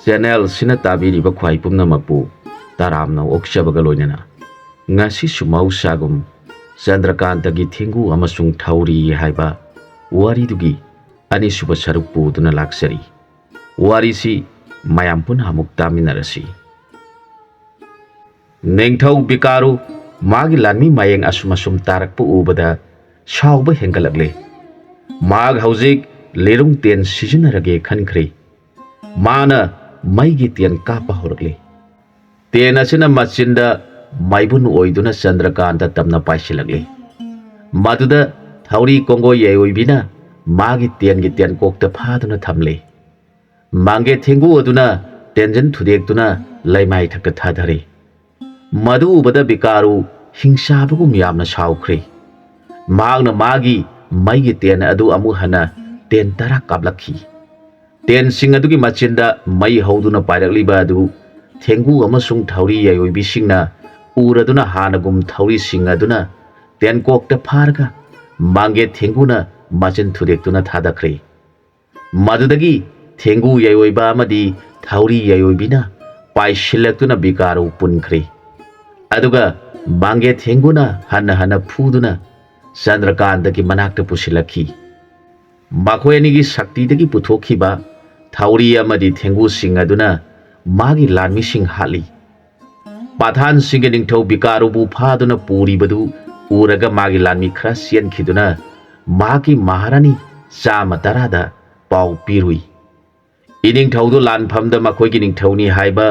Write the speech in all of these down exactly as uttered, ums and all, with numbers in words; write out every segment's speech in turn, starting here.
ꯆꯦꯅꯦꯜꯁꯤꯅ ꯇꯥꯕꯤꯔꯤꯕ ꯈ꯭ꯋꯥꯏ ꯄꯨꯝꯅꯃꯛꯄꯨ ꯇꯔꯥꯝꯅ ꯑꯣꯛꯆꯕꯒ ꯂꯣꯏꯅꯅ, ꯉꯁꯤꯁꯨ ꯃꯍꯧꯁꯥꯒꯨꯝ ꯆꯟꯗ꯭ꯔꯀꯥꯟꯇꯒꯤ ꯊꯦꯡꯒꯨ ꯑꯃꯁꯨꯡ ꯊꯧꯔꯤ ꯍꯥꯏꯕ ꯋꯥꯔꯤꯗꯨꯒꯤ ꯑꯅꯤꯁꯨꯕ ꯁꯔꯨꯛ ꯄꯨꯗꯨꯅ ꯂꯥꯛꯆꯔꯤ꯫ ꯋꯥꯔꯤꯁꯤ ꯃꯌꯥꯝ ꯄꯨꯟꯅ ꯑꯃꯨꯛ ꯇꯥꯃꯤꯟꯅꯔꯁꯤ꯫ ꯅꯤꯡꯊꯧ ꯕꯤꯀꯥꯔꯨ ꯃꯥꯒꯤ ꯂꯥꯟꯃꯤ ꯃꯌꯦꯡ ꯑꯁꯨꯝ ꯑꯁꯨꯝ ꯇꯥꯔꯛꯄ ꯎꯕꯗ ꯁꯥꯎꯕ ꯍꯦꯟꯒꯠꯂꯛꯂꯦ꯫ ꯃꯍꯥꯛ ꯍꯧꯖꯤꯛ ꯂꯤꯔꯨꯡ ꯇꯦꯟ ꯁꯤꯖꯤꯟꯅꯔꯒꯦ ꯈꯟꯈ꯭ꯔꯦ꯫ ꯃꯥꯅ ꯃꯩꯒꯤ ꯇꯦꯟ ꯀꯥꯞꯄ ꯍꯧꯔꯛꯂꯦ꯫ ꯇꯦꯟ ꯑꯁꯤꯅ ꯃꯆꯤꯟꯗ ꯃꯩꯕꯨꯟ ꯑꯣꯏꯗꯨꯅ ꯆꯟꯗ꯭ꯔꯀꯥꯟꯇ ꯇꯝꯅ ꯄꯥꯏꯁꯤꯜꯂꯛꯂꯦ꯫ ꯃꯗꯨꯗ ꯊꯧꯔꯤ ꯀꯣꯡꯒꯣ ꯌꯥꯏꯑꯣꯏꯕꯤꯅ ꯃꯥꯒꯤ ꯇꯦꯟꯒꯤ ꯇꯦꯟꯀꯣꯛꯇ ꯐꯥꯗꯨꯅ ꯊꯝꯂꯦ꯫ ꯃꯥꯡꯒꯦ ꯊꯦꯡꯒꯨ ꯑꯗꯨꯅ ꯇꯦꯟꯖꯤꯟ ꯊꯨꯗꯦꯛꯇꯨꯅ ꯂꯩꯃꯥꯏ ꯊꯛꯇ ꯊꯥꯗꯔꯦ꯫ ꯃꯗꯨ ꯎꯕꯗ ꯕꯤꯀꯥꯔꯨ ꯍꯤꯡꯆꯥꯕꯒꯨꯝ ꯌꯥꯝꯅ ꯁꯥꯎꯈ꯭ꯔꯦ꯫ ꯃꯍꯥꯛꯅ ꯃꯥꯒꯤ ꯃꯩꯒꯤ ꯇꯦꯟ ꯑꯗꯨ ꯑꯃꯨꯛ ꯍꯟꯅ ꯇꯦꯟ ꯇꯔꯥ ꯀꯥꯞꯂꯛꯈꯤ꯫ ꯇꯦꯟꯁꯤꯡ ꯑꯗꯨꯒꯤ ꯃꯆꯤꯟꯗ ꯃꯩ ꯍꯧꯗꯨꯅ ꯄꯥꯏꯔꯛꯂꯤꯕ ꯑꯗꯨ ꯊꯦꯡꯒꯨ ꯑꯃꯁꯨꯡ ꯊꯧꯔꯤ ꯌꯥꯏꯑꯣꯏꯕꯤꯁꯤꯡꯅ ꯎꯔꯗꯨꯅ ꯍꯥꯟꯅꯒꯨꯝ ꯊꯧꯔꯤꯁꯤꯡ ꯑꯗꯨꯅ ꯇꯦꯟꯀꯣꯛꯇ ꯐꯥꯔꯒ ꯃꯥꯡꯒꯦ ꯊꯦꯡꯒꯨꯅ ꯃꯆꯤꯟ ꯊꯨꯗꯦꯛꯇꯨꯅ ꯊꯥꯗꯈ꯭ꯔꯦ꯫ ꯃꯗꯨꯗꯒꯤ ꯊꯦꯡꯒꯨ ꯌꯥꯏꯑꯣꯏꯕ ꯑꯃꯗꯤ ꯊꯧꯔꯤ ꯌꯥꯏꯑꯣꯏꯕꯤꯅ ꯄꯥꯏꯁꯤꯜꯂꯛꯇꯨꯅ ꯕꯤꯀꯥꯔꯨ ꯄꯨꯟꯈ꯭ꯔꯦ꯫ ꯑꯗꯨꯒ ꯃꯥꯡꯒꯦ ꯊꯦꯡꯒꯨꯅ ꯍꯟꯅ ꯍꯟꯅ ꯐꯨꯗꯨꯅ ꯆꯟꯗ꯭ꯔꯀꯥꯟꯇꯒꯤ ꯃꯅꯥꯛꯇ ꯄꯨꯁꯤꯜꯂꯛꯈꯤ꯫ ꯃꯈꯣꯏ ꯑꯅꯤꯒꯤ ꯁꯛꯇꯤꯗꯒꯤ ꯄꯨꯊꯣꯛꯈꯤꯕ ꯊꯧꯔꯤ ꯑꯃꯗꯤ ꯊꯦꯡꯒꯨꯁꯤꯡ ꯑꯗꯨꯅ ꯃꯥꯒꯤ ꯂꯥꯟꯃꯤꯁꯤꯡ ꯍꯥꯠꯂꯤ꯫ ꯄꯊꯥꯟꯁꯤꯡꯒꯤ ꯅꯤꯡꯊꯧ ꯕꯤꯀꯥꯔꯨꯕꯨ ꯐꯥꯗꯨꯅ ꯄꯨꯔꯤꯕꯗꯨ ꯎꯔꯒ ꯃꯥꯒꯤ ꯂꯥꯟꯃꯤ ꯈꯔ ꯆꯦꯟꯈꯤꯗꯨꯅ ꯃꯍꯥꯛꯀꯤ ꯃꯍꯥꯔꯥꯅꯤ ꯆꯥꯃ ꯇꯔꯥꯗ ꯄꯥꯎ ꯄꯤꯔꯨꯏ꯫ ꯏꯅꯤꯡꯊꯧꯗꯨ ꯂꯥꯟꯐꯝꯗ ꯃꯈꯣꯏꯒꯤ ꯅꯤꯡꯊꯧꯅꯤ ꯍꯥꯏꯕ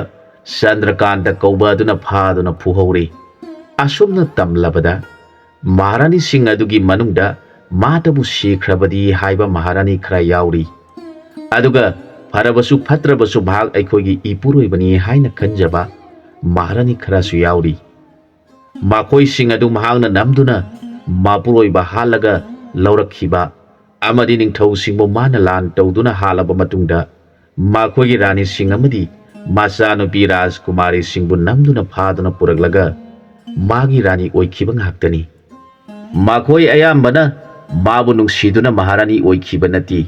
ꯆꯟꯗ꯭ꯔꯀꯥꯟꯇ ꯀꯧꯕ ꯑꯗꯨꯅ ꯐꯥꯗꯨꯅ ꯐꯨꯍꯧꯔꯤ꯫ ꯑꯁꯨꯝꯅ ꯇꯝꯂꯕꯗ ꯃꯍꯥꯔꯥꯅꯤꯁꯤꯡ ꯑꯗꯨꯒꯤ ꯃꯅꯨꯡꯗ ꯃꯥꯇꯕꯨ ꯁꯤꯈ꯭ꯔꯕꯗꯤ ꯍꯥꯏꯕ ꯃꯍꯥꯔꯥꯅꯤ ꯈꯔ ꯌꯥꯎꯔꯤ꯫ ꯑꯗꯨꯒ ꯐꯔꯕꯁꯨ ꯐꯠꯇ꯭ꯔꯕꯁꯨ ꯃꯍꯥꯛ ꯑꯩꯈꯣꯏꯒꯤ ꯏꯄꯨꯔꯣꯏꯕꯅꯤ ꯍꯥꯏꯅ ꯈꯟꯖꯕ ꯃꯍꯥꯔꯥꯅꯤ ꯈꯔꯁꯨ ꯌꯥꯎꯔꯤ꯫ ꯃꯈꯣꯏꯁꯤꯡ ꯑꯗꯨ ꯃꯍꯥꯛꯅ ꯅꯝꯗꯨꯅ ꯃꯄꯨꯔꯣꯏꯕ ꯍꯥꯠꯂꯒ ꯂꯧꯔꯛꯈꯤꯕ ꯑꯃꯗꯤ ꯅꯤꯡꯊꯧꯁꯤꯡꯕꯨ ꯃꯥꯅ ꯂꯥꯟ ꯇꯧꯗꯨꯅ ꯍꯥꯠꯂꯕ ꯃꯇꯨꯡꯗ ꯃꯈꯣꯏꯒꯤ ꯔꯥꯅꯤꯁꯤꯡ ꯑꯃꯗꯤ ꯃꯆꯥꯅꯨꯄꯤ ꯔꯥꯖꯀꯨꯃꯥꯔꯤꯁꯤꯡꯕꯨ ꯅꯝꯗꯨꯅ ꯐꯥꯗꯨꯅ ꯄꯨꯔꯛꯂꯒ ꯃꯥꯒꯤ ꯔꯥꯅꯤ ꯑꯣꯏꯈꯤꯕ ꯉꯥꯛꯇꯅꯤ꯫ ꯃꯈꯣꯏ ꯑꯌꯥꯝꯕꯅ ꯃꯥꯕꯨ ꯅꯨꯡꯁꯤꯗꯨꯅ ꯃꯍꯥꯔꯥꯅꯤ ꯑꯣꯏꯈꯤꯕ ꯅꯠꯇꯦ꯫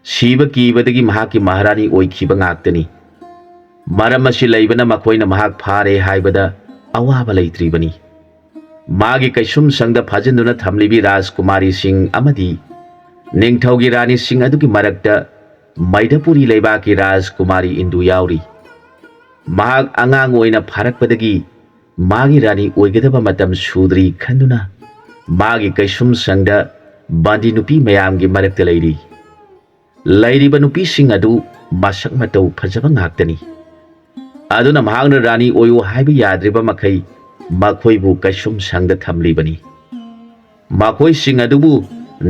ꯁꯤꯕ ꯀꯤꯕꯗꯒꯤ ꯃꯍꯥꯛꯀꯤ ꯃꯍꯥꯔꯥꯅꯤ ꯑꯣꯏꯈꯤꯕ ꯉꯥꯛꯇꯅꯤ꯫ ꯃꯔꯝ ꯑꯁꯤ ꯂꯩꯕꯅ ꯃꯈꯣꯏꯅ ꯃꯍꯥꯛ ꯐꯥꯔꯦ ꯍꯥꯏꯕꯗ ꯑꯋꯥꯕ ꯂꯩꯇ꯭ꯔꯤꯕꯅꯤ꯫ ꯃꯥꯒꯤ ꯀꯩꯁꯨꯝꯁꯪꯗ ꯐꯥꯖꯤꯟꯗꯨꯅ ꯊꯝꯂꯤꯕꯤ ꯔꯥꯖꯀꯨꯃꯥꯔꯤꯁꯤꯡ ꯑꯃꯗꯤ ꯅꯤꯡꯊꯧꯒꯤ ꯔꯥꯅꯤꯁꯤꯡ ꯑꯗꯨꯒꯤ ꯃꯔꯛꯇ ꯃꯩꯗꯄꯨꯔꯤ ꯂꯩꯕꯥꯛꯀꯤ ꯔꯥꯖꯀꯨꯃꯥꯔꯤ ꯏꯟꯗꯨ ꯌꯥꯎꯔꯤ꯫ ꯃꯍꯥꯛ ꯑꯉꯥꯡ ꯑꯣꯏꯅ ꯐꯥꯔꯛꯄꯗꯒꯤ ꯃꯥꯒꯤ ꯔꯥꯅꯤ ꯑꯣꯏꯒꯗꯕ ꯃꯇꯝ ꯁꯨꯗ꯭ꯔꯤ ꯈꯟꯗꯨꯅ ꯃꯥꯒꯤ ꯀꯩꯁꯨꯝꯁꯪꯗ ꯕꯟꯗꯤ ꯅꯨꯄꯤ ꯃꯌꯥꯝꯒꯤ ꯃꯔꯛꯇ ꯂꯩꯔꯤ꯫ ꯂꯩꯔꯤꯕ ꯅꯨꯄꯤꯁꯤꯡ ꯑꯗꯨ ꯃꯁꯛ ꯃꯇꯧ ꯐꯖꯕ ꯉꯥꯛꯇꯅꯤ꯫ ꯑꯗꯨꯅ ꯃꯍꯥꯛꯅ ꯔꯥꯅꯤ ꯑꯣꯏꯌꯨ ꯍꯥꯏꯕ ꯌꯥꯗ꯭ꯔꯤꯕ ꯃꯈꯩ ꯃꯈꯣꯏꯕꯨ ꯀꯩꯁꯨꯝꯁꯪꯗ ꯊꯝꯂꯤꯕꯅꯤ꯫ ꯃꯈꯣꯏꯁꯤꯡ ꯑꯗꯨꯕꯨ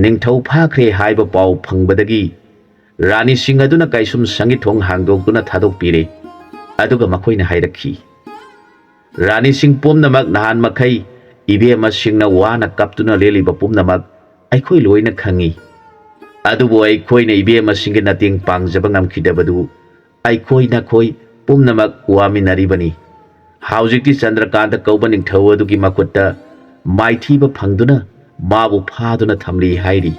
ꯅꯤꯡꯊꯧ ꯐꯥꯈ꯭ꯔꯦ ꯍꯥꯏꯕ ꯄꯥꯎ ꯐꯪꯕꯗꯒꯤ ꯔꯥꯅꯤꯁꯤꯡ ꯑꯗꯨꯅ ꯀꯩꯁꯨꯝꯁꯪꯒꯤ ꯊꯣꯡ ꯍꯥꯡꯗꯣꯛꯇꯨꯅ ꯊꯥꯗꯣꯛꯄꯤꯔꯦ꯫ ꯑꯗꯨꯒ ꯃꯈꯣꯏꯅ ꯍꯥꯏꯔꯛꯈꯤ, "ꯔꯥꯅꯤꯁꯤꯡ ꯄꯨꯝꯅꯃꯛ, ꯅꯍꯥꯟ ꯃꯈꯩ ꯏꯕꯦꯝꯃꯁꯤꯡꯅ ꯋꯥꯅ ꯀꯞꯇꯨꯅ ꯂꯦꯜꯂꯤꯕ ꯄꯨꯝꯅꯃꯛ ꯑꯩꯈꯣꯏ ꯂꯣꯏꯅ ꯈꯪꯏ꯫ ꯑꯗꯨꯕꯨ ꯑꯩꯈꯣꯏꯅ ꯏꯕꯦꯝꯃꯁꯤꯡꯒꯤ ꯃꯇꯦꯡ ꯄꯥꯡꯖꯕ ꯉꯝꯈꯤꯗꯕꯗꯨ ꯑꯩꯈꯣꯏ ꯅꯈꯣꯏ ꯄꯨꯝꯅꯃꯛ ꯋꯥꯃꯤꯟꯅꯔꯤꯕꯅꯤ꯫ ꯍꯧꯖꯤꯛꯇꯤ ꯆꯟꯗ꯭ꯔꯀꯥꯟꯇ ꯀꯧꯕ ꯅꯤꯡꯊꯧ ꯑꯗꯨꯒꯤ ꯃꯈꯨꯠꯇ ꯃꯥꯏꯊꯤꯕ ꯐꯪꯗꯨꯅ ꯃꯥꯕꯨ ꯐꯥꯗꯨꯅ ꯊꯝꯂꯤ ꯍꯥꯏꯔꯤ꯫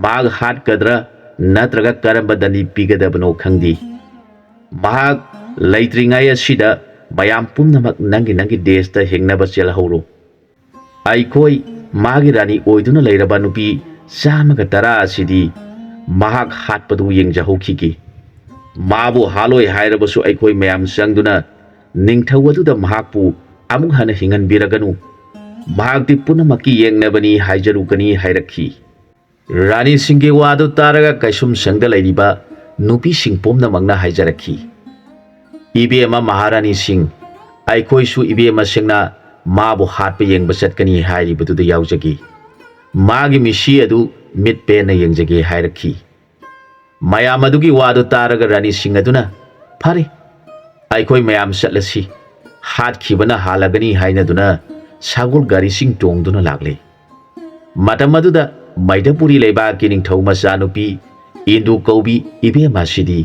ꯃꯍꯥꯛ ꯍꯥꯠꯀꯗ꯭ꯔꯥ ꯅꯠꯇ꯭ꯔꯒ ꯀꯔꯝꯕ ꯗꯟꯗꯤ ꯄꯤꯒꯗꯕꯅꯣ ꯈꯪꯗꯦ꯫ ꯃꯍꯥꯛ ꯂꯩꯇ꯭ꯔꯤꯉꯩ ꯑꯁꯤꯗ ꯃꯌꯥꯝ ꯄꯨꯝꯅꯃꯛ ꯅꯪꯒꯤ ꯅꯪꯒꯤ ꯗꯦꯁꯇ ꯍꯤꯡꯅꯕ ꯆꯦꯜꯍꯧꯔꯣ꯫ ꯑꯩꯈꯣꯏ ꯃꯥꯒꯤ ꯔꯥꯅꯤ ꯑꯣꯏꯗꯨꯅ ꯂꯩꯔꯕ ꯅꯨꯄꯤ ꯆꯥꯝꯃꯒ ꯇꯔꯥ ꯑꯁꯤꯗꯤ ꯃꯍꯥꯛ ꯍꯥꯠꯄꯗꯨ ꯌꯦꯡꯖꯍꯧꯈꯤꯒꯦ꯫ ꯃꯥꯕꯨ ꯍꯥꯠꯂꯣꯏ ꯍꯥꯏꯔꯕꯁꯨ ꯑꯩꯈꯣꯏ ꯃꯌꯥꯝ ꯆꯪꯗꯨꯅ ꯅꯤꯡꯊꯧ ꯑꯗꯨꯗ ꯃꯍꯥꯛꯄꯨ ꯑꯃꯨꯛ ꯍꯟꯅ ꯍꯤꯡꯍꯟꯕꯤꯔꯒꯅꯨ꯫ ꯃꯍꯥꯛꯇꯤ ꯄꯨꯝꯅꯃꯛꯀꯤ ꯌꯦꯛꯅꯕꯅꯤ ꯍꯥꯏꯖꯔꯨꯒꯅꯤ" ꯍꯥꯏꯔꯛꯈꯤ꯫ ꯔꯥꯅꯤꯁꯤꯡꯒꯤ ꯋꯥꯗꯨ ꯇꯥꯔꯒ ꯀꯩꯁꯨꯝꯁꯪꯗ ꯂꯩꯔꯤꯕ ꯅꯨꯄꯤꯁꯤꯡ ꯄꯨꯝꯅꯃꯛꯅ ꯍꯥꯏꯖꯔꯛꯈꯤ, "ꯏꯕꯦꯝꯃ ꯃꯍꯥꯔꯥꯅꯤꯁꯤꯡ, ꯑꯩꯈꯣꯏꯁꯨ ꯏꯕꯦꯝꯃꯁꯤꯡꯅ ꯃꯥꯕꯨ ꯍꯥꯠꯄ ꯌꯦꯡꯕ ꯆꯠꯀꯅꯤ ꯍꯥꯏꯔꯤꯕꯗꯨꯗ ꯌꯥꯎꯖꯒꯦ꯫ ꯃꯥꯒꯤ ꯃꯤꯁꯤ ꯑꯗꯨ ꯃꯤꯠ ꯄꯦꯟꯅ ꯌꯦꯡꯖꯒꯦ" ꯍꯥꯏꯔꯛꯈꯤ꯫ ꯃꯌꯥꯝ ꯑꯗꯨꯒꯤ ꯋꯥꯗꯨ ꯇꯥꯔꯒ ꯔꯥꯅꯤꯁꯤꯡ ꯑꯗꯨꯅ, "ꯐꯔꯦ, ꯑꯩꯈꯣꯏ ꯃꯌꯥꯝ ꯆꯠꯂꯁꯤ, ꯍꯥꯠꯈꯤꯕꯅ ꯍꯥꯜꯂꯒꯅꯤ" ꯍꯥꯏꯅꯗꯨꯅ ꯁꯒꯣꯜ ꯒꯥꯔꯤꯁꯤꯡ ꯇꯣꯡꯗꯨꯅ ꯂꯥꯛꯂꯦ꯫ ꯃꯇꯝ ꯑꯗꯨꯗ ꯃꯩꯗꯄꯨꯔꯤ ꯂꯩꯕꯥꯛꯀꯤ ꯅꯤꯡꯊꯧ ꯃꯆꯥꯅꯨꯄꯤ ꯏꯟꯗꯨ ꯀꯧꯕꯤ ꯏꯕꯦꯝꯃ ꯑꯁꯤꯗꯤ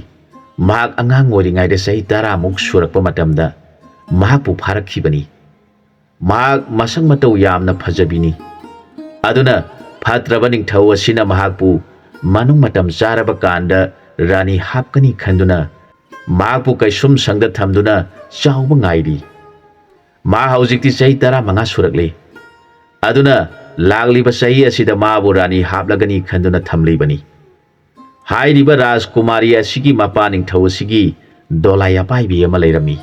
ꯃꯍꯥꯛ ꯑꯉꯥꯡ ꯑꯣꯏꯔꯤꯉꯩꯗ ꯆꯍꯤ ꯇꯔꯥꯃꯨꯛ ꯁꯨꯔꯛꯄ ꯃꯇꯝꯗ ꯃꯍꯥꯛꯄꯨ ꯐꯥꯔꯛꯈꯤꯕꯅꯤ꯫ ꯃꯍꯥꯛ ꯃꯁꯛ ꯃꯇꯧ ꯌꯥꯝꯅ ꯐꯖꯕꯤꯅꯤ꯫ ꯑꯗꯨꯅ ꯐꯠꯇ꯭ꯔꯕ ꯅꯤꯡꯊꯧ ꯑꯁꯤꯅ ꯃꯍꯥꯛꯄꯨ ꯃꯅꯨꯡ ꯃꯇꯝ ꯆꯥꯔꯕ ꯀꯥꯟꯗ ꯔꯥꯅꯤ ꯍꯥꯞꯀꯅꯤ ꯈꯟꯗꯨꯅ ꯃꯍꯥꯛꯄꯨ ꯀꯩꯁꯨꯝ ꯁꯪꯗ ꯊꯝꯗꯨꯅ ꯆꯥꯎꯕ ꯉꯥꯏꯔꯤ꯫ ꯃꯍꯥꯛ ꯍꯧꯖꯤꯛꯇꯤ ꯆꯍꯤ ꯇꯔꯥꯃꯉꯥ ꯁꯨꯔꯛꯂꯤ꯫ ꯑꯗꯨꯅ ꯂꯥꯛꯂꯤꯕ ꯆꯍꯤ ꯑꯁꯤꯗ ꯃꯥꯕꯨ ꯔꯥꯅꯤ ꯍꯥꯞꯂꯒꯅꯤ ꯈꯟꯗꯨꯅ ꯊꯝꯂꯤꯕꯅꯤ꯫ ꯍꯥꯏꯔꯤꯕ ꯔꯥꯖꯀꯨꯃꯥꯔꯤ ꯑꯁꯤꯒꯤ ꯃꯄꯥ ꯅꯤꯡꯊꯧ ꯑꯁꯤꯒꯤ ꯗꯣꯂꯥꯏ ꯑꯄꯥꯏꯕꯤ ꯑꯃ ꯂꯩꯔꯝꯃꯤ꯫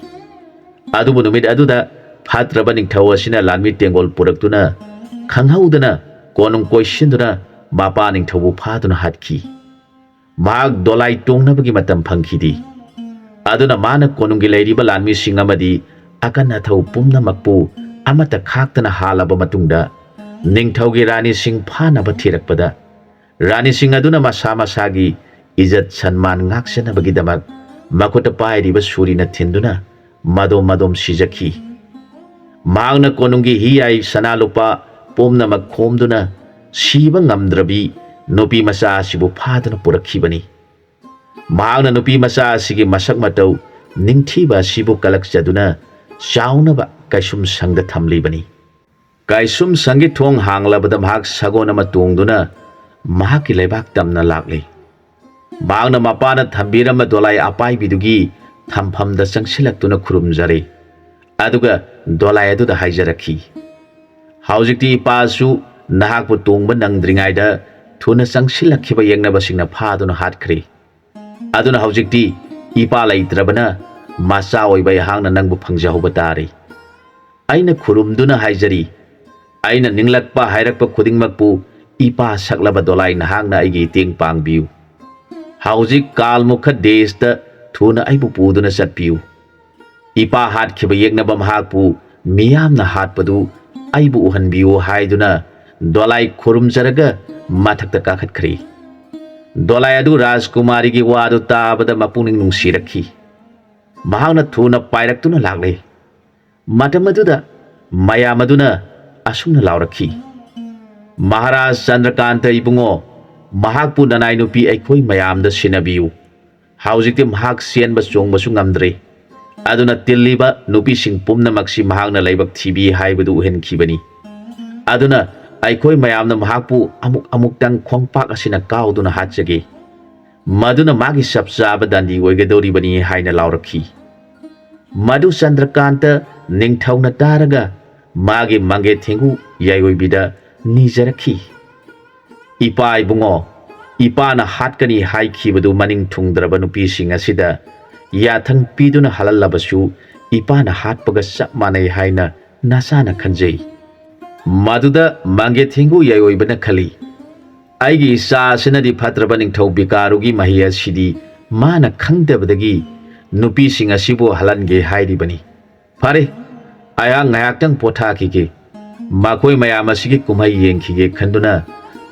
ꯑꯗꯨꯕꯨ ꯅꯨꯃꯤꯠ ꯑꯗꯨꯗ ꯐꯠꯇ꯭ꯔꯕ ꯅꯤꯡꯊꯧ ꯑꯁꯤꯅ ꯂꯥꯟꯃꯤ ꯇꯦꯡꯒꯣꯜ ꯄꯨꯔꯛꯇꯨꯅ ꯈꯪꯍꯧꯗꯅ ꯀꯣꯅꯨꯡ ꯀꯣꯏꯁꯤꯟꯗꯨꯅ ꯃꯄꯥ ꯅꯤꯡꯊꯧꯕꯨ ꯐꯥꯗꯨꯅ ꯍꯥꯠꯈꯤ꯫ ꯃꯍꯥꯛ ꯗꯣꯂꯥꯏ ꯇꯣꯡꯅꯕꯒꯤ ꯃꯇꯝ ꯐꯪꯈꯤꯗꯦ꯫ ꯑꯗꯨꯅ ꯃꯥꯅ ꯀꯣꯅꯨꯡꯒꯤ ꯂꯩꯔꯤꯕ ꯂꯥꯟꯃꯤꯁꯤꯡ ꯑꯃꯗꯤ ꯑꯀꯟ ꯑꯊꯧ ꯄꯨꯝꯅꯃꯛꯄꯨ ꯑꯃꯠꯇ ꯈꯥꯛꯇꯅ ꯍꯥꯠꯂꯕ ꯃꯇꯨꯡꯗ ꯅꯤꯡꯊꯧꯒꯤ ꯔꯥꯅꯤꯁꯤꯡ ꯐꯥꯅꯕ ꯊꯤꯔꯛꯄꯗ ꯔꯥꯅꯤꯁꯤꯡ ꯑꯗꯨꯅ ꯃꯁꯥ ꯃꯁꯥꯒꯤ ꯏꯖꯠ ꯁꯟꯃꯥꯟ ꯉꯥꯛꯆꯅꯕꯒꯤꯗꯃꯛ ꯃꯈꯨꯠꯇ ꯄꯥꯏꯔꯤꯕ ꯁꯨꯔꯤꯅ ꯊꯤꯟꯗꯨꯅ ꯃꯗꯣꯝ ꯃꯗꯣꯝ ꯁꯤꯖꯈꯤ꯫ ꯃꯍꯥꯛꯅ ꯀꯣꯅꯨꯡꯒꯤ ꯍꯤꯌꯥꯏ ꯁꯅꯥ ꯂꯨꯄꯥ ꯄꯨꯝꯅꯃꯛ ꯈꯣꯝꯗꯨꯅ ꯁꯤꯕ ꯉꯝꯗ꯭ꯔꯕꯤ ꯅꯨꯄꯤ ꯃꯆꯥ ꯑꯁꯤꯕꯨ ꯐꯥꯗꯨꯅ ꯄꯨꯔꯛꯈꯤꯕꯅꯤ꯫ ꯃꯍꯥꯛꯅ ꯅꯨꯄꯤ ꯃꯆꯥ ꯑꯁꯤꯒꯤ ꯃꯁꯛ ꯃꯇꯧ ꯅꯤꯡꯊꯤꯕ ꯑꯁꯤꯕꯨ ꯀꯂꯛꯆꯗꯨꯅ ꯆꯥꯎꯅꯕ ꯀꯩꯁꯨꯝ ꯁꯪꯗ ꯊꯝꯂꯤꯕꯅꯤ꯫ ꯀꯩꯁꯨꯝ ꯁꯪꯒꯤ ꯊꯣꯡ ꯍꯥꯡꯂꯕꯗ ꯃꯍꯥꯛ ꯁꯒꯣꯜ ꯑꯃ ꯇꯣꯡꯗꯨꯅ ꯃꯍꯥꯛꯀꯤ ꯂꯩꯕꯥꯛ ꯇꯝꯅ ꯂꯥꯛꯂꯤ꯫ ꯃꯍꯥꯛꯅ ꯃꯄꯥꯅ ꯊꯝꯕꯤꯔꯝꯕ ꯗꯣꯂꯥꯏ ꯑꯄꯥꯏꯕꯤꯗꯨꯒꯤ ꯊꯝꯐꯝꯗ ꯆꯪꯁꯤꯜꯂꯛꯇꯨꯅ ꯈꯨꯔꯨꯝꯖꯔꯦ꯫ ꯑꯗꯨꯒ ꯗꯣꯂꯥꯏ ꯑꯗꯨꯗ ꯍꯥꯏꯖꯔꯛꯈꯤ, "ꯍꯧꯖꯤꯛꯇꯤ ꯏꯄꯥꯁꯨ ꯅꯍꯥꯛꯄꯨ ꯇꯣꯡꯕ ꯅꯪꯗ꯭ꯔꯤꯉꯩꯗ ꯊꯨꯅ ꯆꯪꯁꯤꯜꯂꯛꯈꯤꯕ ꯌꯦꯛꯅꯕꯁꯤꯡꯅ ꯐꯥꯗꯨꯅ ꯍꯥꯠꯈ꯭ꯔꯦ꯫ ꯑꯗꯨꯅ ꯍꯧꯖꯤꯛꯇꯤ ꯏꯄꯥ ꯂꯩꯇ꯭ꯔꯕꯅ ꯃꯆꯥ ꯑꯣꯏꯕ ꯑꯩꯍꯥꯛꯅ ꯅꯪꯕꯨ ꯐꯪꯖꯍꯧꯕ ꯇꯥꯔꯦ꯫ ꯑꯩꯅ ꯈꯨꯔꯨꯝꯗꯨꯅ ꯍꯥꯏꯖꯔꯤ, ꯑꯩꯅ ꯅꯤꯡꯂꯛꯄ ꯍꯥꯏꯔꯛꯄ ꯈꯨꯗꯤꯡꯃꯛꯄꯨ ꯏꯄꯥ ꯁꯛꯂꯕ ꯗꯣꯂꯥꯏ ꯅꯍꯥꯛꯅ ꯑꯩꯒꯤ ꯏꯇꯦꯡ ꯄꯥꯡꯕꯤꯌꯨ꯫ ꯍꯧꯖꯤꯛ ꯀꯥꯜꯃꯨꯈ ꯗꯦꯁꯇ ꯊꯨꯅ ꯑꯩꯕꯨ ꯄꯨꯗꯨꯅ ꯆꯠꯄꯤꯌꯨ꯫ ꯏꯄꯥ ꯍꯥꯠꯈꯤꯕ ꯌꯦꯛꯅꯕ ꯃꯍꯥꯛꯄꯨ ꯃꯤꯌꯥꯝꯅ ꯍꯥꯠꯄꯗꯨ ꯑꯩꯕꯨ ꯎꯍꯟꯕꯤꯌꯨ" ꯍꯥꯏꯗꯨꯅ ꯗꯣꯂꯥꯏ ꯈꯨꯔꯨꯝꯖꯔꯒ ꯃꯊꯛꯇ ꯀꯥꯈꯠꯈ꯭ꯔꯦ꯫ ꯗꯣꯂꯥꯏ ꯑꯗꯨ ꯔꯥꯖꯀꯨꯃꯥꯔꯤꯒꯤ ꯋꯥꯗꯨ ꯇꯥꯕꯗ ꯃꯄꯨꯛꯅꯤꯡ ꯅꯨꯡꯁꯤꯔꯛꯈꯤ꯫ ꯃꯍꯥꯛꯅ ꯊꯨꯅ ꯄꯥꯏꯔꯛꯇꯨꯅ ꯂꯥꯛꯂꯦ꯫ ꯃꯇꯝ ꯑꯗꯨꯗ ꯃꯌꯥꯝ ꯑꯗꯨꯅ ꯑꯁꯨꯝꯅ ꯂꯥꯎꯔꯛꯈꯤ, "ꯃꯍꯥꯔꯥꯖ ꯆꯟꯗ꯭ꯔꯀꯥꯟꯇ ꯏꯕꯨꯡꯉꯣ, ꯃꯍꯥꯛꯄꯨ ꯅꯅꯥꯏ ꯅꯨꯄꯤ ꯑꯩꯈꯣꯏ ꯃꯌꯥꯝꯗ ꯁꯤꯟꯅꯕꯤꯌꯨ꯫ ꯍꯧꯖꯤꯛꯇꯤ ꯃꯍꯥꯛ ꯆꯦꯟꯕ ꯆꯣꯡꯕꯁꯨ ꯉꯝꯗ꯭ꯔꯦ꯫ ꯑꯗꯨꯅ ꯇꯤꯜꯂꯤꯕ ꯅꯨꯄꯤꯁꯤꯡ ꯄꯨꯝꯅꯃꯛꯁꯤ ꯃꯍꯥꯛꯅ ꯂꯥꯏꯕꯛ ꯊꯤꯕꯤ ꯍꯥꯏꯕꯗꯨ ꯎꯍꯟꯈꯤꯕꯅꯤ꯫ ꯑꯗꯨꯅ ꯑꯩꯈꯣꯏ ꯃꯌꯥꯝꯅ ꯃꯍꯥꯛꯄꯨ ꯑꯃꯨꯛ ꯑꯃꯨꯛꯇꯪ ꯈꯣꯡꯄꯥꯛ ꯑꯁꯤꯅ ꯀꯥꯎꯗꯨꯅ ꯍꯥꯠꯆꯒꯦ꯫ ꯃꯗꯨꯅ ꯃꯥꯒꯤ ꯆꯞ ꯆꯥꯕ ꯗꯟꯗꯤ ꯑꯣꯏꯒꯗꯧꯔꯤꯕꯅꯤ" ꯍꯥꯏꯅ ꯂꯥꯎꯔꯛꯈꯤ꯫ ꯃꯗꯨ ꯆꯟꯗ꯭ꯔꯀꯥꯟꯇ ꯅꯤꯡꯊꯧꯅ ꯇꯥꯔꯒ ꯃꯥꯒꯤ ꯃꯪꯒꯦ ꯊꯦꯡꯒꯨ ꯌꯥꯏꯑꯣꯏꯕꯤꯗ ꯅꯤꯖꯔꯛꯈꯤ꯫ "ꯏꯄꯥ ꯏꯕꯨꯡꯉꯣ, ꯏꯄꯥꯅ ꯍꯥꯠꯀꯅꯤ ꯍꯥꯏꯈꯤꯕꯗꯨ ꯃꯅꯤꯡ ꯊꯨꯡꯗ꯭ꯔꯕ ꯅꯨꯄꯤꯁꯤꯡ ꯑꯁꯤꯗ ꯌꯥꯊꯪ ꯄꯤꯗꯨꯅ ꯍꯜꯍꯜꯂꯕꯁꯨ ꯏꯄꯥꯅ ꯍꯥꯠꯄꯒ ꯆꯞ ꯃꯥꯟꯅꯩ ꯍꯥꯏꯅ ꯅꯆꯥꯅ ꯈꯟꯖꯩ꯫ ꯃꯗꯨꯗ ꯃꯪꯒꯦ ꯊꯦꯡꯒꯨ ꯌꯥꯏꯑꯣꯏꯕꯅ ꯈꯜꯂꯤ, 'ꯑꯩꯒꯤ ꯏꯆꯥ ꯑꯁꯤꯅꯗꯤ ꯐꯠꯇ꯭ꯔꯕ ꯅꯤꯡꯊꯧ ꯕꯤꯀꯥꯔꯨꯒꯤ ꯃꯍꯩ ꯑꯁꯤꯗꯤ ꯃꯥꯅ ꯈꯪꯗꯕꯗꯒꯤ ꯅꯨꯄꯤꯁꯤꯡ ꯑꯁꯤꯕꯨ ꯍꯜꯍꯟꯒꯦ ꯍꯥꯏꯔꯤꯕꯅꯤ꯫ ꯐꯔꯦ, ꯑꯩꯍꯥꯛ ꯉꯥꯏꯍꯥꯛꯇꯪ ꯄꯣꯊꯥꯈꯤꯒꯦ꯫ ꯃꯈꯣꯏ ꯃꯌꯥꯝ ꯑꯁꯤꯒꯤ ꯀꯨꯝꯍꯩ ꯌꯦꯡꯈꯤꯒꯦ' ꯈꯟꯗꯨꯅ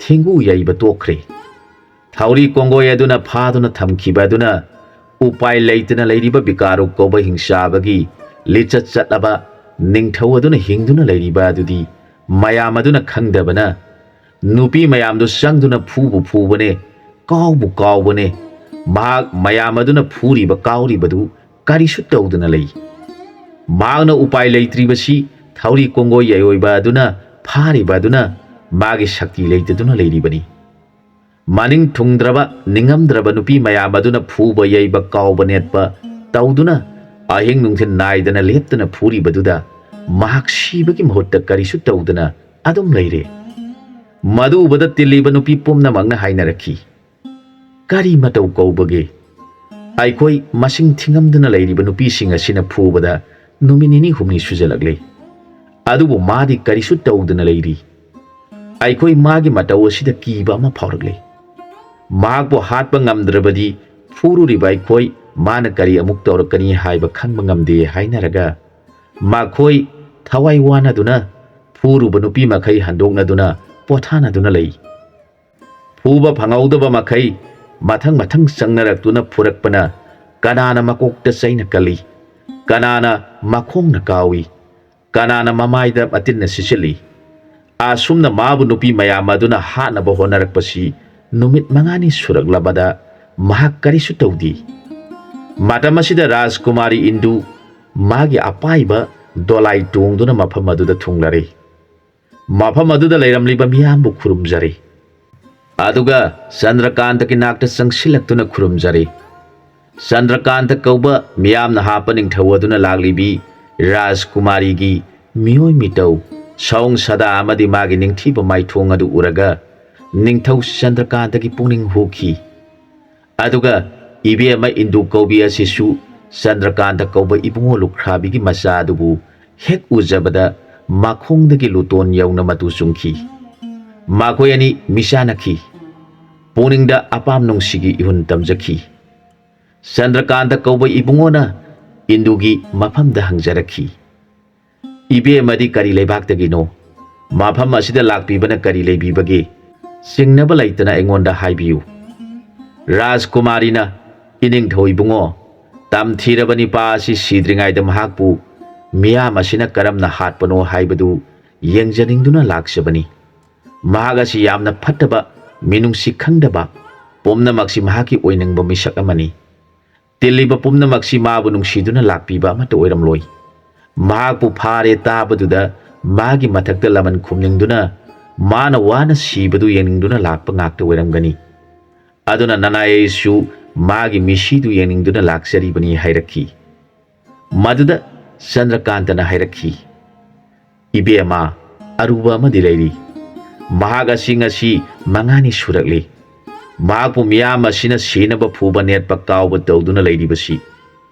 ꯊꯦꯡꯒꯨ ꯌꯩꯕ ꯇꯣꯛꯈ꯭ꯔꯦ꯫ ꯊꯧꯔꯤ ꯀꯣꯡꯒꯣꯏ ꯑꯗꯨꯅ ꯐꯥꯗꯨꯅ ꯊꯝꯈꯤꯕ ꯑꯗꯨꯅ ꯎꯄꯥꯏ ꯂꯩꯇꯅ ꯂꯩꯔꯤꯕ ꯕꯤꯀꯥꯔꯨ ꯀꯧꯕ ꯍꯤꯡꯆꯥꯕꯒꯤ ꯂꯤꯆꯠ ꯆꯠꯂꯕ ꯅꯤꯡꯊꯧ ꯑꯗꯨꯅ ꯍꯤꯡꯗꯨꯅ ꯂꯩꯔꯤꯕ ꯑꯗꯨꯗꯤ ꯃꯌꯥꯝ ꯑꯗꯨꯅ ꯈꯪꯗꯕꯅ ꯅꯨꯄꯤ ꯃꯌꯥꯝꯗꯨ ꯆꯪꯗꯨꯅ ꯐꯨꯕꯨ ꯐꯨꯕꯅꯦ, ꯀꯥꯎꯕꯨ ꯀꯥꯎꯕꯅꯦ꯫ ꯃꯍꯥꯛ ꯃꯌꯥꯝ ꯑꯗꯨꯅ ꯐꯨꯔꯤꯕ ꯀꯥꯎꯔꯤꯕꯗꯨ ꯀꯔꯤꯁꯨ ꯇꯧꯗꯅ ꯂꯩ꯫ ꯃꯍꯥꯛꯅ ꯎꯄꯥꯏ ꯂꯩꯇ꯭ꯔꯤꯕꯁꯤ ꯊꯧꯔꯤ ꯀꯣꯡꯒꯣꯏ ꯌꯩꯑꯣꯏꯕ ꯑꯗꯨꯅ ꯐꯥꯔꯤꯕ ꯑꯗꯨꯅ ꯃꯥꯒꯤ ꯁꯛꯇꯤ ꯂꯩꯇꯗꯨꯅ ꯂꯩꯔꯤꯕꯅꯤ꯫ ꯃꯅꯤꯡ ꯊꯨꯡꯗ꯭ꯔꯕ ꯅꯤꯡꯉꯝꯗ꯭ꯔꯕ ꯅꯨꯄꯤ ꯃꯌꯥꯝ ꯑꯗꯨꯅ ꯐꯨꯕ ꯌꯩꯕ ꯀꯥꯎꯕ ꯅꯦꯠꯄ ꯇꯧꯗꯨꯅ ꯑꯍꯤꯡ ꯅꯨꯡꯊꯤꯜ ꯅꯥꯏꯗꯅ ꯂꯦꯞꯇꯅ ꯐꯨꯔꯤꯕꯗꯨꯗ ꯃꯍꯥꯛ ꯁꯤꯕꯒꯤ ꯃꯍꯨꯠꯇ ꯀꯔꯤꯁꯨ ꯇꯧꯗꯅ ꯑꯗꯨꯝ ꯂꯩꯔꯦ꯫ ꯃꯗꯨ ꯎꯕꯗ ꯇꯤꯜꯂꯤꯕ ꯅꯨꯄꯤ ꯄꯨꯝꯅꯃꯛꯅ ꯍꯥꯏꯅꯔꯛꯈꯤ, "ꯀꯔꯤ ꯃꯇꯧ ꯀꯧꯕꯒꯦ? ꯑꯩꯈꯣꯏ ꯃꯁꯤꯡ ꯊꯤꯉꯝꯗꯅ ꯂꯩꯔꯤꯕ ꯅꯨꯄꯤꯁꯤꯡ ꯑꯁꯤꯅ ꯐꯨꯕꯗ ꯅꯨꯃꯤꯠ ꯅꯤꯅꯤ ꯍꯨꯝꯅꯤ ꯁꯨꯖꯜꯂꯛꯂꯦ, ꯑꯗꯨꯕꯨ ꯃꯥꯗꯤ ꯀꯔꯤꯁꯨ ꯇꯧꯗꯅ ꯂꯩꯔꯤ꯫ ꯑꯩꯈꯣꯏ ꯃꯥꯒꯤ ꯃꯇꯧ ꯑꯁꯤꯗ ꯀꯤꯕ ꯑꯃ ꯐꯥꯎꯔꯛꯂꯦ꯫ ꯃꯍꯥꯛꯄꯨ ꯍꯥꯠꯄ ꯉꯝꯗ꯭ꯔꯕꯗꯤ ꯐꯨꯔꯨꯔꯤꯕ ꯑꯩꯈꯣꯏ ꯃꯥꯅ ꯀꯔꯤ ꯑꯃꯨꯛ ꯇꯧꯔꯛꯀꯅꯤ ꯍꯥꯏꯕ ꯈꯪꯕ ꯉꯝꯗꯦ" ꯍꯥꯏꯅꯔꯒ ꯃꯈꯣꯏ ꯊꯋꯥꯏ ꯋꯥꯅꯗꯨꯅ ꯐꯨꯔꯨꯕ ꯅꯨꯄꯤ ꯃꯈꯩ ꯍꯟꯗꯣꯛꯅꯗꯨꯅ ꯄꯣꯊꯥꯅꯗꯨꯅ ꯂꯩ꯫ ꯐꯨꯕ ꯐꯪꯍꯧꯗꯕ ꯃꯈꯩ ꯃꯊꯪ ꯃꯊꯪ ꯆꯪꯅꯔꯛꯇꯨꯅ ꯐꯨꯔꯛꯄꯅ ꯀꯅꯥꯅ ꯃꯀꯣꯛꯇ ꯆꯩꯅ ꯀꯜꯂꯤ, ꯀꯅꯥꯅ ꯃꯈꯣꯡꯅ ꯀꯥꯎꯏ, ꯀꯅꯥꯅ ꯃꯃꯥꯏꯗ ꯃꯇꯤꯟꯅ ꯁꯤꯠꯆꯤꯜꯂꯤ꯫ ꯑꯁꯨꯝꯅ ꯃꯥꯕꯨ ꯅꯨꯄꯤ ꯃꯌꯥꯝ ꯑꯗꯨꯅ ꯍꯥꯠꯅꯕ ꯍꯣꯠꯅꯔꯛꯄꯁꯤ ꯅꯨꯃꯤꯠ ꯃꯉꯥꯅꯤ ꯁꯨꯔꯛꯂꯕꯗ ꯃꯍꯥꯛ ꯀꯔꯤꯁꯨ ꯇꯧꯗꯦ꯫ ꯃꯇꯝ ꯑꯁꯤꯗ ꯔꯥꯖꯀꯨꯃꯥꯔꯤ ꯏꯟꯗꯨ ꯃꯥꯒꯤ ꯑꯄꯥꯏꯕ ꯗꯣꯂꯥꯏ ꯇꯣꯡꯗꯨꯅ ꯃꯐꯝ ꯑꯗꯨꯗ ꯊꯨꯡꯂꯔꯦ꯫ ꯃꯐꯝ ꯑꯗꯨꯗ ꯂꯩꯔꯝꯂꯤꯕ ꯃꯤꯌꯥꯝꯕꯨ ꯈꯨꯔꯨꯝꯖꯔꯤ꯫ ꯑꯗꯨꯒ ꯆꯟꯗ꯭ꯔꯀꯥꯟꯇꯒꯤ ꯅꯥꯛꯇ ꯆꯪꯁꯤꯜꯂꯛꯇꯨꯅ ꯈꯨꯔꯨꯝꯖꯔꯤ꯫ ꯆꯟꯗ꯭ꯔꯀꯥꯟꯇ ꯀꯧꯕ ꯃꯤꯌꯥꯝꯅ ꯍꯥꯞꯄ ꯅꯤꯡꯊꯧ ꯑꯗꯨꯅ ꯂꯥꯛꯂꯤꯕꯤ ꯔꯥꯖꯀꯨꯃꯥꯔꯤꯒꯤ ꯃꯤꯑꯣꯏ ꯃꯤꯇꯧ, ꯁꯑꯣꯡ ꯁꯥꯗꯥ ꯑꯃꯗꯤ ꯃꯥꯒꯤ ꯅꯤꯡꯊꯤꯕ ꯃꯥꯏꯊꯣꯡ ꯑꯗꯨ ꯎꯔꯒ ꯅꯤꯡꯊꯧ ꯆꯟꯗ꯭ꯔꯀꯥꯟꯇꯒꯤ ꯄꯨꯛꯅꯤꯡ ꯍꯨꯈꯤ꯫ ꯑꯗꯨꯒ ꯏꯕꯦꯝꯃ ꯏꯟꯗꯨ ꯀꯧꯕꯤ ꯑꯁꯤꯁꯨ ꯆꯟꯗ꯭ꯔꯀꯥꯟꯇ ꯀꯧꯕ ꯏꯕꯨꯡꯉꯣ ꯂꯨꯈ꯭ꯔꯥꯕꯤꯒꯤ ꯃꯆꯥ ꯑꯗꯨꯕꯨ ꯍꯦꯛ ꯎꯖꯕꯗ ꯃꯈꯣꯡꯗꯒꯤ ꯂꯨꯇꯣꯟ ꯌꯧꯅ ꯃꯇꯨ ꯆꯨꯝꯈꯤ꯫ ꯃꯈꯣꯏ ꯑꯅꯤ ꯃꯤꯆꯥꯟꯅꯈꯤ꯫ ꯄꯨꯛꯅꯤꯡꯗ ꯑꯄꯥꯝ ꯅꯨꯡꯁꯤꯒꯤ ꯏꯍꯨꯟ ꯇꯝꯖꯈꯤ꯫ ꯆꯟꯗ꯭ꯔꯀꯥꯟꯇ ꯀꯧꯕ ꯏꯕꯨꯡꯉꯣꯅ ꯏꯟꯗꯨꯒꯤ ꯃꯐꯝꯗ ꯍꯪꯖꯔꯛꯈꯤ, "ꯏꯕꯦꯝꯃꯗꯤ ꯀꯔꯤ ꯂꯩꯕꯥꯛꯇꯒꯤꯅꯣ? ꯃꯐꯝ ꯑꯁꯤꯗ ꯂꯥꯛꯄꯤꯕꯅ ꯀꯔꯤ ꯂꯩꯕꯤꯕꯒꯦ? ꯆꯤꯡꯅꯕ ꯂꯩꯇꯅ ꯑꯩꯉꯣꯟꯗ ꯍꯥꯏꯕꯤꯌꯨ꯫" ꯔꯥꯖꯀꯨꯃꯥꯔꯤꯅ, "ꯏꯅꯤꯡꯊꯧ ꯏꯕꯨꯡꯉꯣ, ꯇꯝꯊꯤꯔꯕ ꯅꯤꯄꯥ ꯑꯁꯤ ꯁꯤꯗ꯭ꯔꯤꯉꯩꯗ ꯃꯍꯥꯛꯄꯨ ꯃꯤꯌꯥꯝ ꯑꯁꯤꯅ ꯀꯔꯝꯅ ꯍꯥꯠꯄꯅꯣ ꯍꯥꯏꯕꯗꯨ ꯌꯦꯡꯖꯅꯤꯡꯗꯨꯅ ꯂꯥꯛꯆꯕꯅꯤ꯫ ꯃꯍꯥꯛ ꯑꯁꯤ ꯌꯥꯝꯅ ꯐꯠꯇꯕ, ꯃꯤꯅꯨꯡꯁꯤ ꯈꯪꯗꯕ, ꯄꯨꯝꯅꯃꯛꯁꯤ ꯃꯍꯥꯛꯀꯤ ꯑꯣꯏꯅꯤꯡꯕ ꯃꯤꯁꯛ ꯑꯃꯅꯤ꯫ ꯇꯤꯜꯂꯤꯕ ꯄꯨꯝꯅꯃꯛꯁꯤ ꯃꯥꯕꯨ ꯅꯨꯡꯁꯤꯗꯨꯅ ꯂꯥꯛꯄꯤꯕ ꯑꯃꯠꯇ ꯑꯣꯏꯔꯝꯂꯣꯏ꯫ ꯃꯍꯥꯛꯄꯨ ꯐꯥꯔꯦ ꯇꯥꯕꯗꯨꯗ ꯃꯥꯒꯤ ꯃꯊꯛꯇ ꯂꯃꯟ ꯈꯨꯝꯅꯤꯡꯗꯨꯅ, ꯃꯥꯅ ꯋꯥꯅ ꯁꯤꯕꯗꯨ ꯌꯦꯡꯅꯤꯡꯗꯨꯅ ꯂꯥꯛꯄ ꯉꯥꯛꯇ ꯑꯣꯏꯔꯝꯒꯅꯤ꯫ ꯑꯗꯨꯅ ꯅꯅꯥꯏ ꯑꯩꯁꯨ ꯃꯥꯒꯤ ꯃꯤꯁꯤꯗꯨ ꯌꯦꯡꯅꯤꯡꯗꯨꯅ ꯂꯥꯛꯆꯔꯤꯕꯅꯤ" ꯍꯥꯏꯔꯛꯈꯤ꯫ ꯃꯗꯨꯗ ꯆꯟꯗ꯭ꯔꯀꯥꯟꯇꯅ ꯍꯥꯏꯔꯛꯈꯤ, "ꯏꯕꯦꯝꯃ, ꯑꯔꯨꯕ ꯑꯃꯗꯤ ꯂꯩꯔꯤ꯫ ꯃꯍꯥꯛ ꯑꯁꯤ ꯉꯁꯤ ꯃꯉꯥꯅꯤ ꯁꯨꯔꯛꯂꯤ꯫ ꯃꯍꯥꯛꯄꯨ ꯃꯤꯌꯥꯝ ꯑꯁꯤꯅ ꯁꯤꯅꯕ ꯐꯨꯕ ꯅꯦꯠꯄ ꯀꯥꯎꯕ ꯇꯧꯗꯨꯅ ꯂꯩꯔꯤꯕꯁꯤ꯫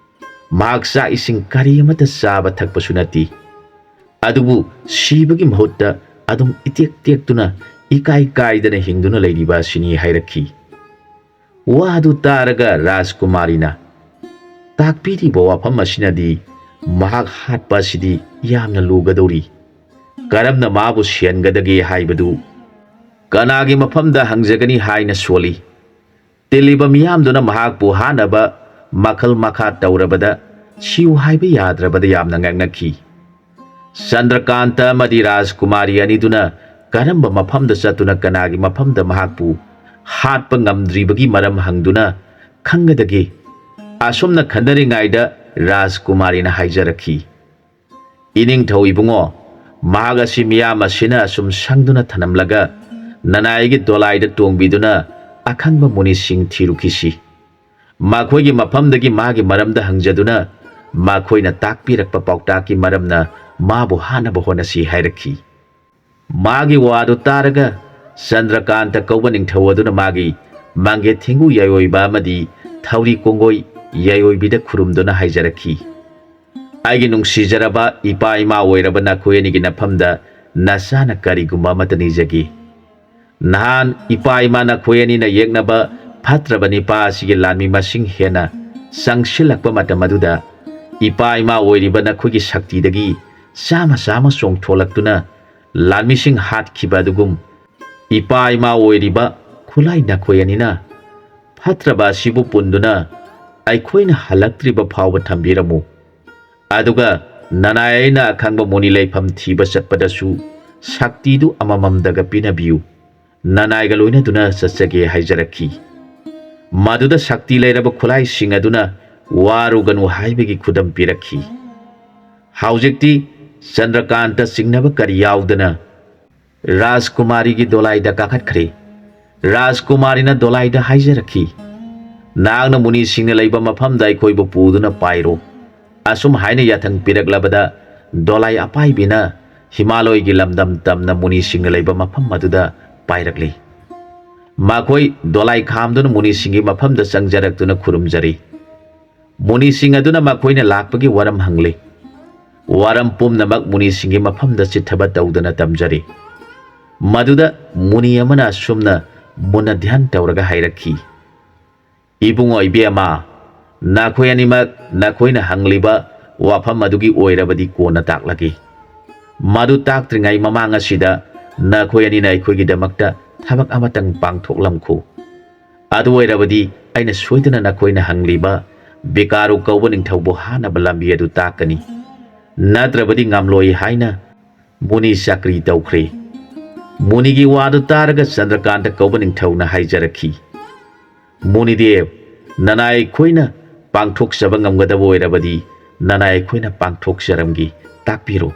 ꯃꯍꯥꯛ ꯆꯥꯛ ꯏꯁꯤꯡ ꯀꯔꯤ ꯑꯃꯠꯇ ꯆꯥꯕ ꯊꯛꯄꯁꯨ ꯅꯠꯇꯦ꯫ ꯑꯗꯨꯕꯨ ꯁꯤꯕꯒꯤ ꯃꯍꯨꯠꯇ ꯑꯗꯨꯝ ꯏꯇꯦꯛ ꯇꯦꯛꯇꯨꯅ, ꯏꯀꯥꯏ ꯀꯥꯏꯗꯅ ꯍꯤꯡꯗꯨꯅ ꯂꯩꯔꯤꯕ ꯑꯁꯤꯅꯤ" ꯍꯥꯏꯔꯛꯈꯤ꯫ ꯋꯥꯗꯨ ꯇꯥꯔꯒ ꯔꯥꯖꯀꯨꯃꯥꯔꯤꯅ, "ꯇꯥꯛꯄꯤꯔꯤꯕ ꯋꯥꯐꯝ ꯑꯁꯤꯅꯗꯤ ꯃꯍꯥꯛ ꯍꯥꯠꯄ ꯑꯁꯤꯗꯤ ꯌꯥꯝꯅ ꯂꯨꯒꯗꯧꯔꯤ꯫ ꯀꯔꯝꯅ ꯃꯥꯕꯨ ꯁꯤꯍꯟꯒꯗꯒꯦ ꯍꯥꯏꯕꯗꯨ ꯀꯅꯥꯒꯤ ꯃꯐꯝꯗ ꯍꯪꯖꯒꯅꯤ?" ꯍꯥꯏꯅ ꯁꯣꯜꯂꯤ꯫ ꯇꯤꯜꯂꯤꯕ ꯃꯤꯌꯥꯝꯗꯨꯅ ꯃꯍꯥꯛꯄꯨ ꯍꯥꯠꯅꯕ ꯃꯈꯜ ꯃꯈꯥ ꯇꯧꯔꯕꯗ ꯁꯤꯌꯨ ꯍꯥꯏꯕ ꯌꯥꯗ꯭ꯔꯕꯗ ꯌꯥꯝꯅ ꯉꯛꯅꯈꯤ꯫ ꯆꯟꯗ꯭ꯔꯀꯥꯟꯇ ꯑꯃꯗꯤ ꯔꯥꯖꯀꯨꯃꯥꯔꯤ ꯑꯅꯤꯗꯨꯅ ꯀꯔꯝꯕ ꯃꯐꯝꯗ ꯆꯠꯇꯨꯅ ꯀꯅꯥꯒꯤ ꯃꯐꯝꯗ ꯃꯍꯥꯛꯄꯨ ꯍꯥꯠꯄ ꯉꯝꯗ꯭ꯔꯤꯕꯒꯤ ꯃꯔꯝ ꯍꯪꯗꯨꯅ ꯈꯪꯒꯗꯒꯦ? ꯑꯁꯨꯝꯅ ꯈꯟꯅꯔꯤꯉꯩꯗ ꯔꯥꯖꯀꯨꯃꯥꯔꯤꯅ ꯍꯥꯏꯖꯔꯛꯈꯤ, "ꯏꯅꯤꯡꯊꯧ ꯏꯕꯨꯡꯉꯣ, ꯃꯍꯥꯛ ꯑꯁꯤ ꯃꯤꯌꯥꯝ ꯑꯁꯤꯅ ꯑꯁꯨꯝ ꯁꯪꯗꯨꯅ ꯊꯅꯝꯂꯒ ꯅꯅꯥꯏꯒꯤ ꯗꯣꯂꯥꯏꯗ ꯇꯣꯡꯕꯤꯗꯨꯅ ꯑꯈꯪꯕ ꯃꯨꯅꯤꯁꯤꯡ ꯊꯤꯔꯨꯈꯤꯁꯤ꯫ ꯃꯈꯣꯏꯒꯤ ꯃꯐꯝꯗꯒꯤ ꯃꯥꯒꯤ ꯃꯔꯝꯗ ꯍꯪꯖꯗꯨꯅ ꯃꯈꯣꯏꯅ ꯇꯥꯛꯄꯤꯔꯛꯄ ꯄꯥꯎꯇꯥꯛꯀꯤ ꯃꯔꯝꯅ ꯃꯥꯕꯨ ꯍꯥꯠꯅꯕ ꯍꯣꯠꯅꯁꯤ ꯍꯥꯏꯔꯛꯈꯤ꯫ ꯃꯥꯒꯤ ꯋꯥꯗꯨ ꯇꯥꯔꯒ ꯆꯟꯗ꯭ꯔꯀꯥꯟꯇ ꯀꯧꯕ ꯅꯤꯡꯊꯧ ꯑꯗꯨꯅ ꯃꯥꯒꯤ ꯃꯪꯒꯦ ꯊꯦꯡꯒꯨ ꯌꯥꯏꯑꯣꯏꯕ ꯑꯃꯗꯤ ꯊꯧꯔꯤ ꯀꯣꯡꯒꯣꯏ ꯌꯥꯏꯑꯣꯏꯕꯤꯗ ꯈꯨꯔꯨꯝꯗꯨꯅ ꯍꯥꯏꯖꯔꯛꯈꯤ, "ꯑꯩꯒꯤ ꯅꯨꯡꯁꯤꯖꯔꯕ ꯏꯄꯥ ꯏꯃꯥ ꯑꯣꯏꯔꯕ ꯅꯈꯣꯏ ꯑꯅꯤꯒꯤ ꯅꯐꯝꯗ ꯅꯆꯥꯅ ꯀꯔꯤꯒꯨꯝꯕ ꯑꯃꯠꯇ ꯅꯤꯖꯒꯦ꯫ ꯅꯍꯥꯟ ꯏꯄꯥ ꯏꯃꯥ ꯅꯈꯣꯏ ꯑꯅꯤꯅ ꯌꯦꯛꯅꯕ ꯐꯠꯇ꯭ꯔꯕ ꯅꯤꯄꯥ ꯑꯁꯤꯒꯤ ꯂꯥꯟꯃꯤ ꯃꯁꯤꯡ ꯍꯦꯟꯅ ꯆꯪꯁꯤꯜꯂꯛꯄ ꯃꯇꯝ ꯑꯗꯨꯗ ꯏꯄꯥ ꯏꯃꯥ ꯑꯣꯏꯔꯤꯕ ꯅꯈꯣꯏꯒꯤ ꯁꯛꯇꯤꯗꯒꯤ ꯆꯥꯝꯃ ꯆꯥꯝꯃ ꯆꯣꯡꯊꯣꯛꯂꯛꯇꯨꯅ ꯂꯥꯟꯃꯤꯁꯤꯡ ꯍꯥꯠꯈꯤꯕ ꯑꯗꯨꯒꯨꯝ ꯏꯄꯥ ꯏꯃꯥ ꯑꯣꯏꯔꯤꯕ ꯈꯨꯠꯂꯥꯏ ꯅꯈꯣꯏ ꯑꯅꯤꯅ ꯐꯠꯇ꯭ꯔꯕ ꯑꯁꯤꯕꯨ ꯄꯨꯟꯗꯨꯅ ꯑꯩꯈꯣꯏꯅ ꯍꯜꯂꯛꯇ꯭ꯔꯤꯕ ꯐꯥꯎꯕ ꯊꯝꯕꯤꯔꯝꯃꯨ꯫ ꯑꯗꯨꯒ ꯅꯅꯥꯏ ꯑꯩꯅ ꯑꯈꯪꯕ ꯃꯨꯅꯤ ꯂꯩꯐꯝ ꯊꯤꯕ ꯆꯠꯄꯗꯁꯨ ꯁꯛꯇꯤꯗꯨ ꯑꯃꯃꯝꯗꯒ ꯄꯤꯅꯕꯤꯌꯨ꯫ ꯅꯅꯥꯏꯒ ꯂꯣꯏꯅꯗꯨꯅ ꯆꯠꯆꯒꯦ" ꯍꯥꯏꯖꯔꯛꯈꯤ꯫ ꯃꯗꯨꯗ ꯁꯛꯇꯤ ꯂꯩꯔꯕ ꯈꯨꯠꯂꯥꯏꯁꯤꯡ ꯑꯗꯨꯅ "ꯋꯥꯔꯨꯒꯅꯨ" ꯍꯥꯏꯕꯒꯤ ꯈꯨꯗꯝ ꯄꯤꯔꯛꯈꯤ꯫ ꯍꯧꯖꯤꯛꯇꯤ ꯆꯟꯗ꯭ꯔꯀꯥꯟꯇ ꯆꯤꯡꯅꯕ ꯀꯔꯤ ꯌꯥꯎꯗꯅ ꯔꯥꯖꯀꯨꯃꯥꯔꯤꯒꯤ ꯗꯣꯂꯥꯏꯗ ꯀꯥꯈꯠꯈ꯭ꯔꯦ꯫ ꯔꯥꯖꯀꯨꯃꯥꯔꯤꯅ ꯗꯣꯂꯥꯏꯗ ꯍꯥꯏꯖꯔꯛꯈꯤ, "ꯅꯍꯥꯛꯅ ꯃꯨꯅꯤꯁꯤꯡꯅ ꯂꯩꯕ ꯃꯐꯝꯗ ꯑꯩꯈꯣꯏꯕꯨ ꯄꯨꯗꯨꯅ ꯄꯥꯏꯔꯣ꯫" ꯑꯁꯨꯝ ꯍꯥꯏꯅ ꯌꯥꯊꯪ ꯄꯤꯔꯛꯂꯕꯗ ꯗꯣꯂꯥꯏ ꯑꯄꯥꯏꯕꯤꯅ ꯍꯤꯃꯥꯂꯣꯏꯒꯤ ꯂꯝꯗꯝ ꯇꯝꯅ ꯃꯨꯅꯤꯁꯤꯡꯅ ꯂꯩꯕ ꯃꯐꯝ ꯑꯗꯨꯗ ꯄꯥꯏꯔꯛꯂꯤ꯫ ꯃꯈꯣꯏ ꯗꯣꯂꯥꯏ ꯈꯥꯝꯗꯨꯅ ꯃꯨꯅꯤꯁꯤꯡꯒꯤ ꯃꯐꯝꯗ ꯆꯪꯖꯔꯛꯇꯨꯅ ꯈꯨꯔꯨꯝꯖꯔꯤ꯫ ꯃꯨꯅꯤꯁꯤꯡ ꯑꯗꯨꯅ ꯃꯈꯣꯏꯅ ꯂꯥꯛꯄꯒꯤ ꯋꯥꯔꯝ ꯍꯪꯂꯤ꯫ ꯋꯥꯔꯝ ꯄꯨꯝꯅꯃꯛ ꯃꯨꯅꯤꯁꯤꯡꯒꯤ ꯃꯐꯝꯗ ꯆꯤꯠꯊꯕ ꯇꯧꯗꯅ ꯇꯝꯖꯔꯤ꯫ ꯃꯗꯨꯗ ꯃꯨꯅꯤ ꯑꯃꯅ ꯑꯁꯨꯝꯅ ꯃꯨꯟꯅ ꯙ꯭ꯌꯥꯟ ꯇꯧꯔꯒ ꯍꯥꯏꯔꯛꯈꯤ, "ꯏꯕꯨꯡꯉꯣ ꯏꯕꯦꯝꯃ, ꯅꯈꯣꯏ ꯑꯅꯤꯃꯛ ꯅꯈꯣꯏꯅ ꯍꯪꯂꯤꯕ ꯋꯥꯐꯝ ꯑꯗꯨꯒꯤ ꯑꯣꯏꯔꯕꯗꯤ ꯀꯣꯟꯅ ꯇꯥꯛꯂꯒꯦ꯫ ꯃꯗꯨ ꯇꯥꯛꯇ꯭ꯔꯤꯉꯩ ꯃꯃꯥꯡ ꯑꯁꯤꯗ ꯅꯈꯣꯏ ꯑꯅꯤꯅ ꯑꯩꯈꯣꯏꯒꯤꯗꯃꯛꯇ ꯊꯕꯛ ꯑꯃꯇꯪ ꯄꯥꯡꯊꯣꯛꯂꯝꯈꯣ꯫ ꯑꯗꯨ ꯑꯣꯏꯔꯕꯗꯤ ꯑꯩꯅ ꯁꯣꯏꯗꯅ ꯅꯈꯣꯏꯅ ꯍꯪꯂꯤꯕ ꯕꯤꯀꯥꯔꯨ ꯀꯧꯕ ꯅꯤꯡꯊꯧꯕꯨ ꯍꯥꯠꯅꯕ ꯂꯝꯕꯤ ꯑꯗꯨ ꯇꯥꯛꯀꯅꯤ꯫ ꯅꯠꯇ꯭ꯔꯕꯗꯤ ꯉꯝꯂꯣꯏ" ꯍꯥꯏꯅ ꯃꯨꯅꯤ ꯆꯥꯀ꯭ꯔꯤ ꯇꯧꯈ꯭ꯔꯦ꯫ ꯃꯨꯅꯤꯒꯤ ꯋꯥꯗꯨ ꯇꯥꯔꯒ ꯆꯟꯗ꯭ꯔꯀꯥꯟꯇ ꯀꯧꯕ ꯅꯤꯡꯊꯧꯅ ꯍꯥꯏꯖꯔꯛꯈꯤ, "ꯃꯨꯅꯤꯗꯦꯕ, ꯅꯅꯥꯏ ꯑꯩꯈꯣꯏꯅ ꯄꯥꯡꯊꯣꯛꯆꯕ ꯉꯝꯒꯗꯕ ꯑꯣꯏꯔꯕꯗꯤ ꯅꯅꯥꯏ ꯑꯩꯈꯣꯏꯅ ꯄꯥꯡꯊꯣꯛꯆꯔꯝꯒꯦ, ꯇꯥꯛꯄꯤꯔꯣ꯫"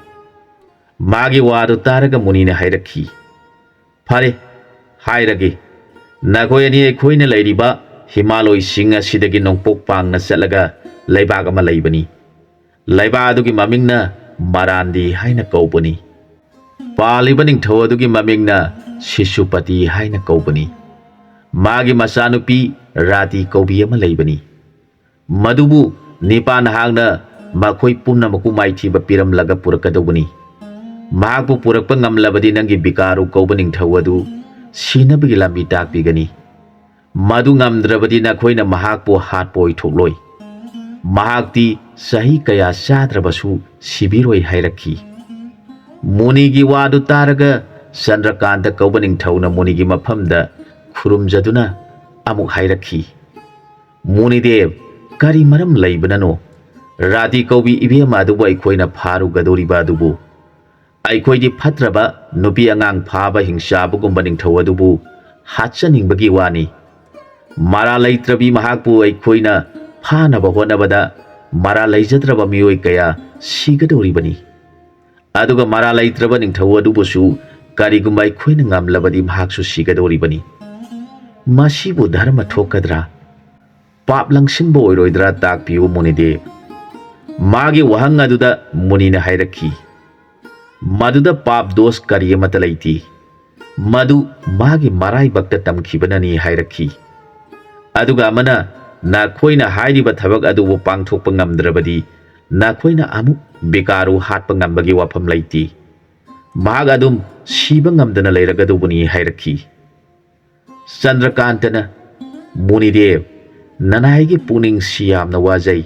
ꯃꯥꯒꯤ ꯋꯥꯗꯨ ꯇꯥꯔꯒ ꯃꯨꯅꯤꯅ ꯍꯥꯏꯔꯛꯈꯤ, "ꯐꯔꯦ, ꯍꯥꯏꯔꯒꯦ꯫ ꯅꯈꯣꯏ ꯑꯅꯤ ꯑꯩꯈꯣꯏꯅ ꯂꯩꯔꯤꯕ ꯍꯤꯃꯥꯂꯣꯏꯁꯤꯡ ꯑꯁꯤꯗꯒꯤ ꯅꯣꯡꯄꯣꯛ ꯄꯥꯡꯅ ꯆꯠꯂꯒ ꯂꯩꯕꯥꯛ ꯑꯃ ꯂꯩꯕꯅꯤ꯫ ꯂꯩꯕꯥꯛ ꯑꯗꯨꯒꯤ ꯃꯃꯤꯡꯅ ꯃꯔꯥꯟꯗꯤ ꯍꯥꯏꯅ ꯀꯧꯕꯅꯤ꯫ ꯄꯥꯜꯂꯤꯕ ꯅꯤꯡꯊꯧ ꯑꯗꯨꯒꯤ ꯃꯃꯤꯡꯅ ꯁꯤꯁꯨꯄꯇꯤ ꯍꯥꯏꯅ ꯀꯧꯕꯅꯤ꯫ ꯃꯥꯒꯤ ꯃꯆꯥꯅꯨꯄꯤ ꯔꯥꯇꯤ ꯀꯧꯕꯤ ꯑꯃ ꯂꯩꯕꯅꯤ꯫ ꯃꯗꯨꯕꯨ ꯅꯤꯄꯥꯟ ꯍꯥꯡꯅ ꯃꯈꯣꯏ ꯄꯨꯝꯅꯃꯛꯄꯨ ꯃꯥꯏꯊꯤꯕ ꯄꯤꯔꯝꯂꯒ ꯄꯨꯔꯛꯀꯗꯧꯕꯅꯤ꯫ ꯃꯍꯥꯛꯄꯨ ꯄꯨꯔꯛꯄ ꯉꯝꯂꯕꯗꯤ ꯅꯪꯒꯤ ꯕꯤꯀꯥꯔꯨ ꯀꯧꯕ ꯅꯤꯡꯊꯧ ꯑꯗꯨ ꯁꯤꯅꯕꯒꯤ ꯂꯝꯕꯤ ꯇꯥꯛꯄꯤꯒꯅꯤ꯫ ꯃꯗꯨ ꯉꯝꯗ꯭ꯔꯕꯗꯤ ꯅꯈꯣꯏꯅ ꯃꯍꯥꯛꯄꯨ ꯍꯥꯠꯄ ꯑꯣꯏꯊꯣꯛꯂꯣꯏ꯫ ꯃꯍꯥꯛꯇꯤ ꯆꯍꯤ ꯀꯌꯥ ꯆꯥꯗ꯭ꯔꯕꯁꯨ ꯁꯤꯕꯤꯔꯣꯏ" ꯍꯥꯏꯔꯛꯈꯤ꯫ ꯃꯨꯅꯤꯒꯤ ꯋꯥꯗꯨ ꯇꯥꯔꯒ ꯆꯟꯗ꯭ꯔꯀꯥꯟꯇ ꯀꯧꯕ ꯅꯤꯡꯊꯧꯅ ꯃꯨꯅꯤꯒꯤ ꯃꯐꯝꯗ ꯈꯨꯔꯨꯝꯖꯗꯨꯅ ꯑꯃꯨꯛ ꯍꯥꯏꯔꯛꯈꯤ, "ꯃꯨꯅꯤꯗꯦꯕ, ꯀꯔꯤ ꯃꯔꯝ ꯂꯩꯕꯅꯅꯣ? ꯔꯥꯇꯤ ꯀꯧꯕꯤ ꯏꯕꯦꯝꯃ ꯑꯗꯨꯕꯨ ꯑꯩꯈꯣꯏꯅ ꯐꯥꯔꯨꯒꯗꯧꯔꯤꯕ ꯑꯗꯨꯕꯨ? ꯑꯩꯈꯣꯏꯗꯤ ꯐꯠꯇ꯭ꯔꯕ ꯅꯨꯄꯤ ꯑꯉꯥꯡ ꯐꯥꯕ ꯍꯤꯡꯆꯥꯕꯒꯨꯝꯕ ꯅꯤꯡꯊꯧ ꯑꯗꯨꯕꯨ ꯍꯥꯠꯆꯅꯤꯡꯕꯒꯤ ꯋꯥꯅꯤ꯫ ꯃꯔꯥ ꯂꯩꯇ꯭ꯔꯕꯤ ꯃꯍꯥꯛꯄꯨ ꯑꯩꯈꯣꯏꯅ ꯐꯥꯅꯕ ꯍꯣꯠꯅꯕꯗ ꯃꯔꯥ ꯂꯩꯖꯗ꯭ꯔꯕ ꯃꯤꯑꯣꯏ ꯀꯌꯥ ꯁꯤꯒꯗꯧꯔꯤꯕꯅꯤ꯫ ꯑꯗꯨꯒ ꯃꯔꯥ ꯂꯩꯇ꯭ꯔꯕ ꯅꯤꯡꯊꯧ ꯑꯗꯨꯕꯨꯁꯨ ꯀꯔꯤꯒꯨꯝꯕ ꯑꯩꯈꯣꯏꯅ ꯉꯝꯂꯕꯗꯤ ꯃꯍꯥꯛꯁꯨ ꯁꯤꯒꯗꯧꯔꯤꯕꯅꯤ꯫ ꯃꯁꯤꯕꯨ ꯙꯔꯃ ꯊꯣꯛꯀꯗ꯭ꯔꯥ? ꯄꯥꯞ ꯂꯪꯁꯤꯟꯕ ꯑꯣꯏꯔꯣꯏꯗ꯭ꯔꯥ? ꯇꯥꯛꯄꯤꯌꯨ ꯃꯨꯅꯤꯗꯦꯕ꯫" ꯃꯥꯒꯤ ꯋꯥꯍꯪ ꯑꯗꯨꯗ ꯃꯨꯅꯤꯅ ꯍꯥꯏꯔꯛꯈꯤ, "ꯃꯗꯨꯗ ꯄꯥꯞ ꯗꯣꯁ ꯀꯔꯤ ꯑꯃꯠꯇ ꯂꯩꯇꯦ꯫ ꯃꯗꯨ ꯃꯥꯒꯤ ꯃꯔꯥꯏꯕꯛꯇ ꯇꯝꯈꯤꯕꯅꯅꯤ" ꯍꯥꯏꯔꯛꯈꯤ꯫ ꯑꯗꯨꯒ ꯑꯃꯅ, "ꯅꯈꯣꯏꯅ ꯍꯥꯏꯔꯤꯕ ꯊꯕꯛ ꯑꯗꯨꯕꯨ ꯄꯥꯡꯊꯣꯛꯄ ꯉꯝꯗ꯭ꯔꯕꯗꯤ ꯅꯈꯣꯏꯅ ꯑꯃꯨꯛ ꯕꯤꯀꯥꯔꯨ ꯍꯥꯠꯄ ꯉꯝꯕꯒꯤ ꯋꯥꯐꯝ ꯂꯩꯇꯦ꯫ ꯃꯍꯥꯛ ꯑꯗꯨꯝ ꯁꯤꯕ ꯉꯝꯗꯅ ꯂꯩꯔꯒꯗꯧꯕꯅꯤ" ꯍꯥꯏꯔꯛꯈꯤ꯫ ꯆꯟꯗ꯭ꯔꯀꯥꯟꯇꯅ, "ꯃꯨꯅꯤꯗꯦꯕ, ꯅꯅꯥꯏꯒꯤ ꯄꯨꯛꯅꯤꯡꯁꯤ ꯌꯥꯝꯅ ꯋꯥꯖꯩ꯫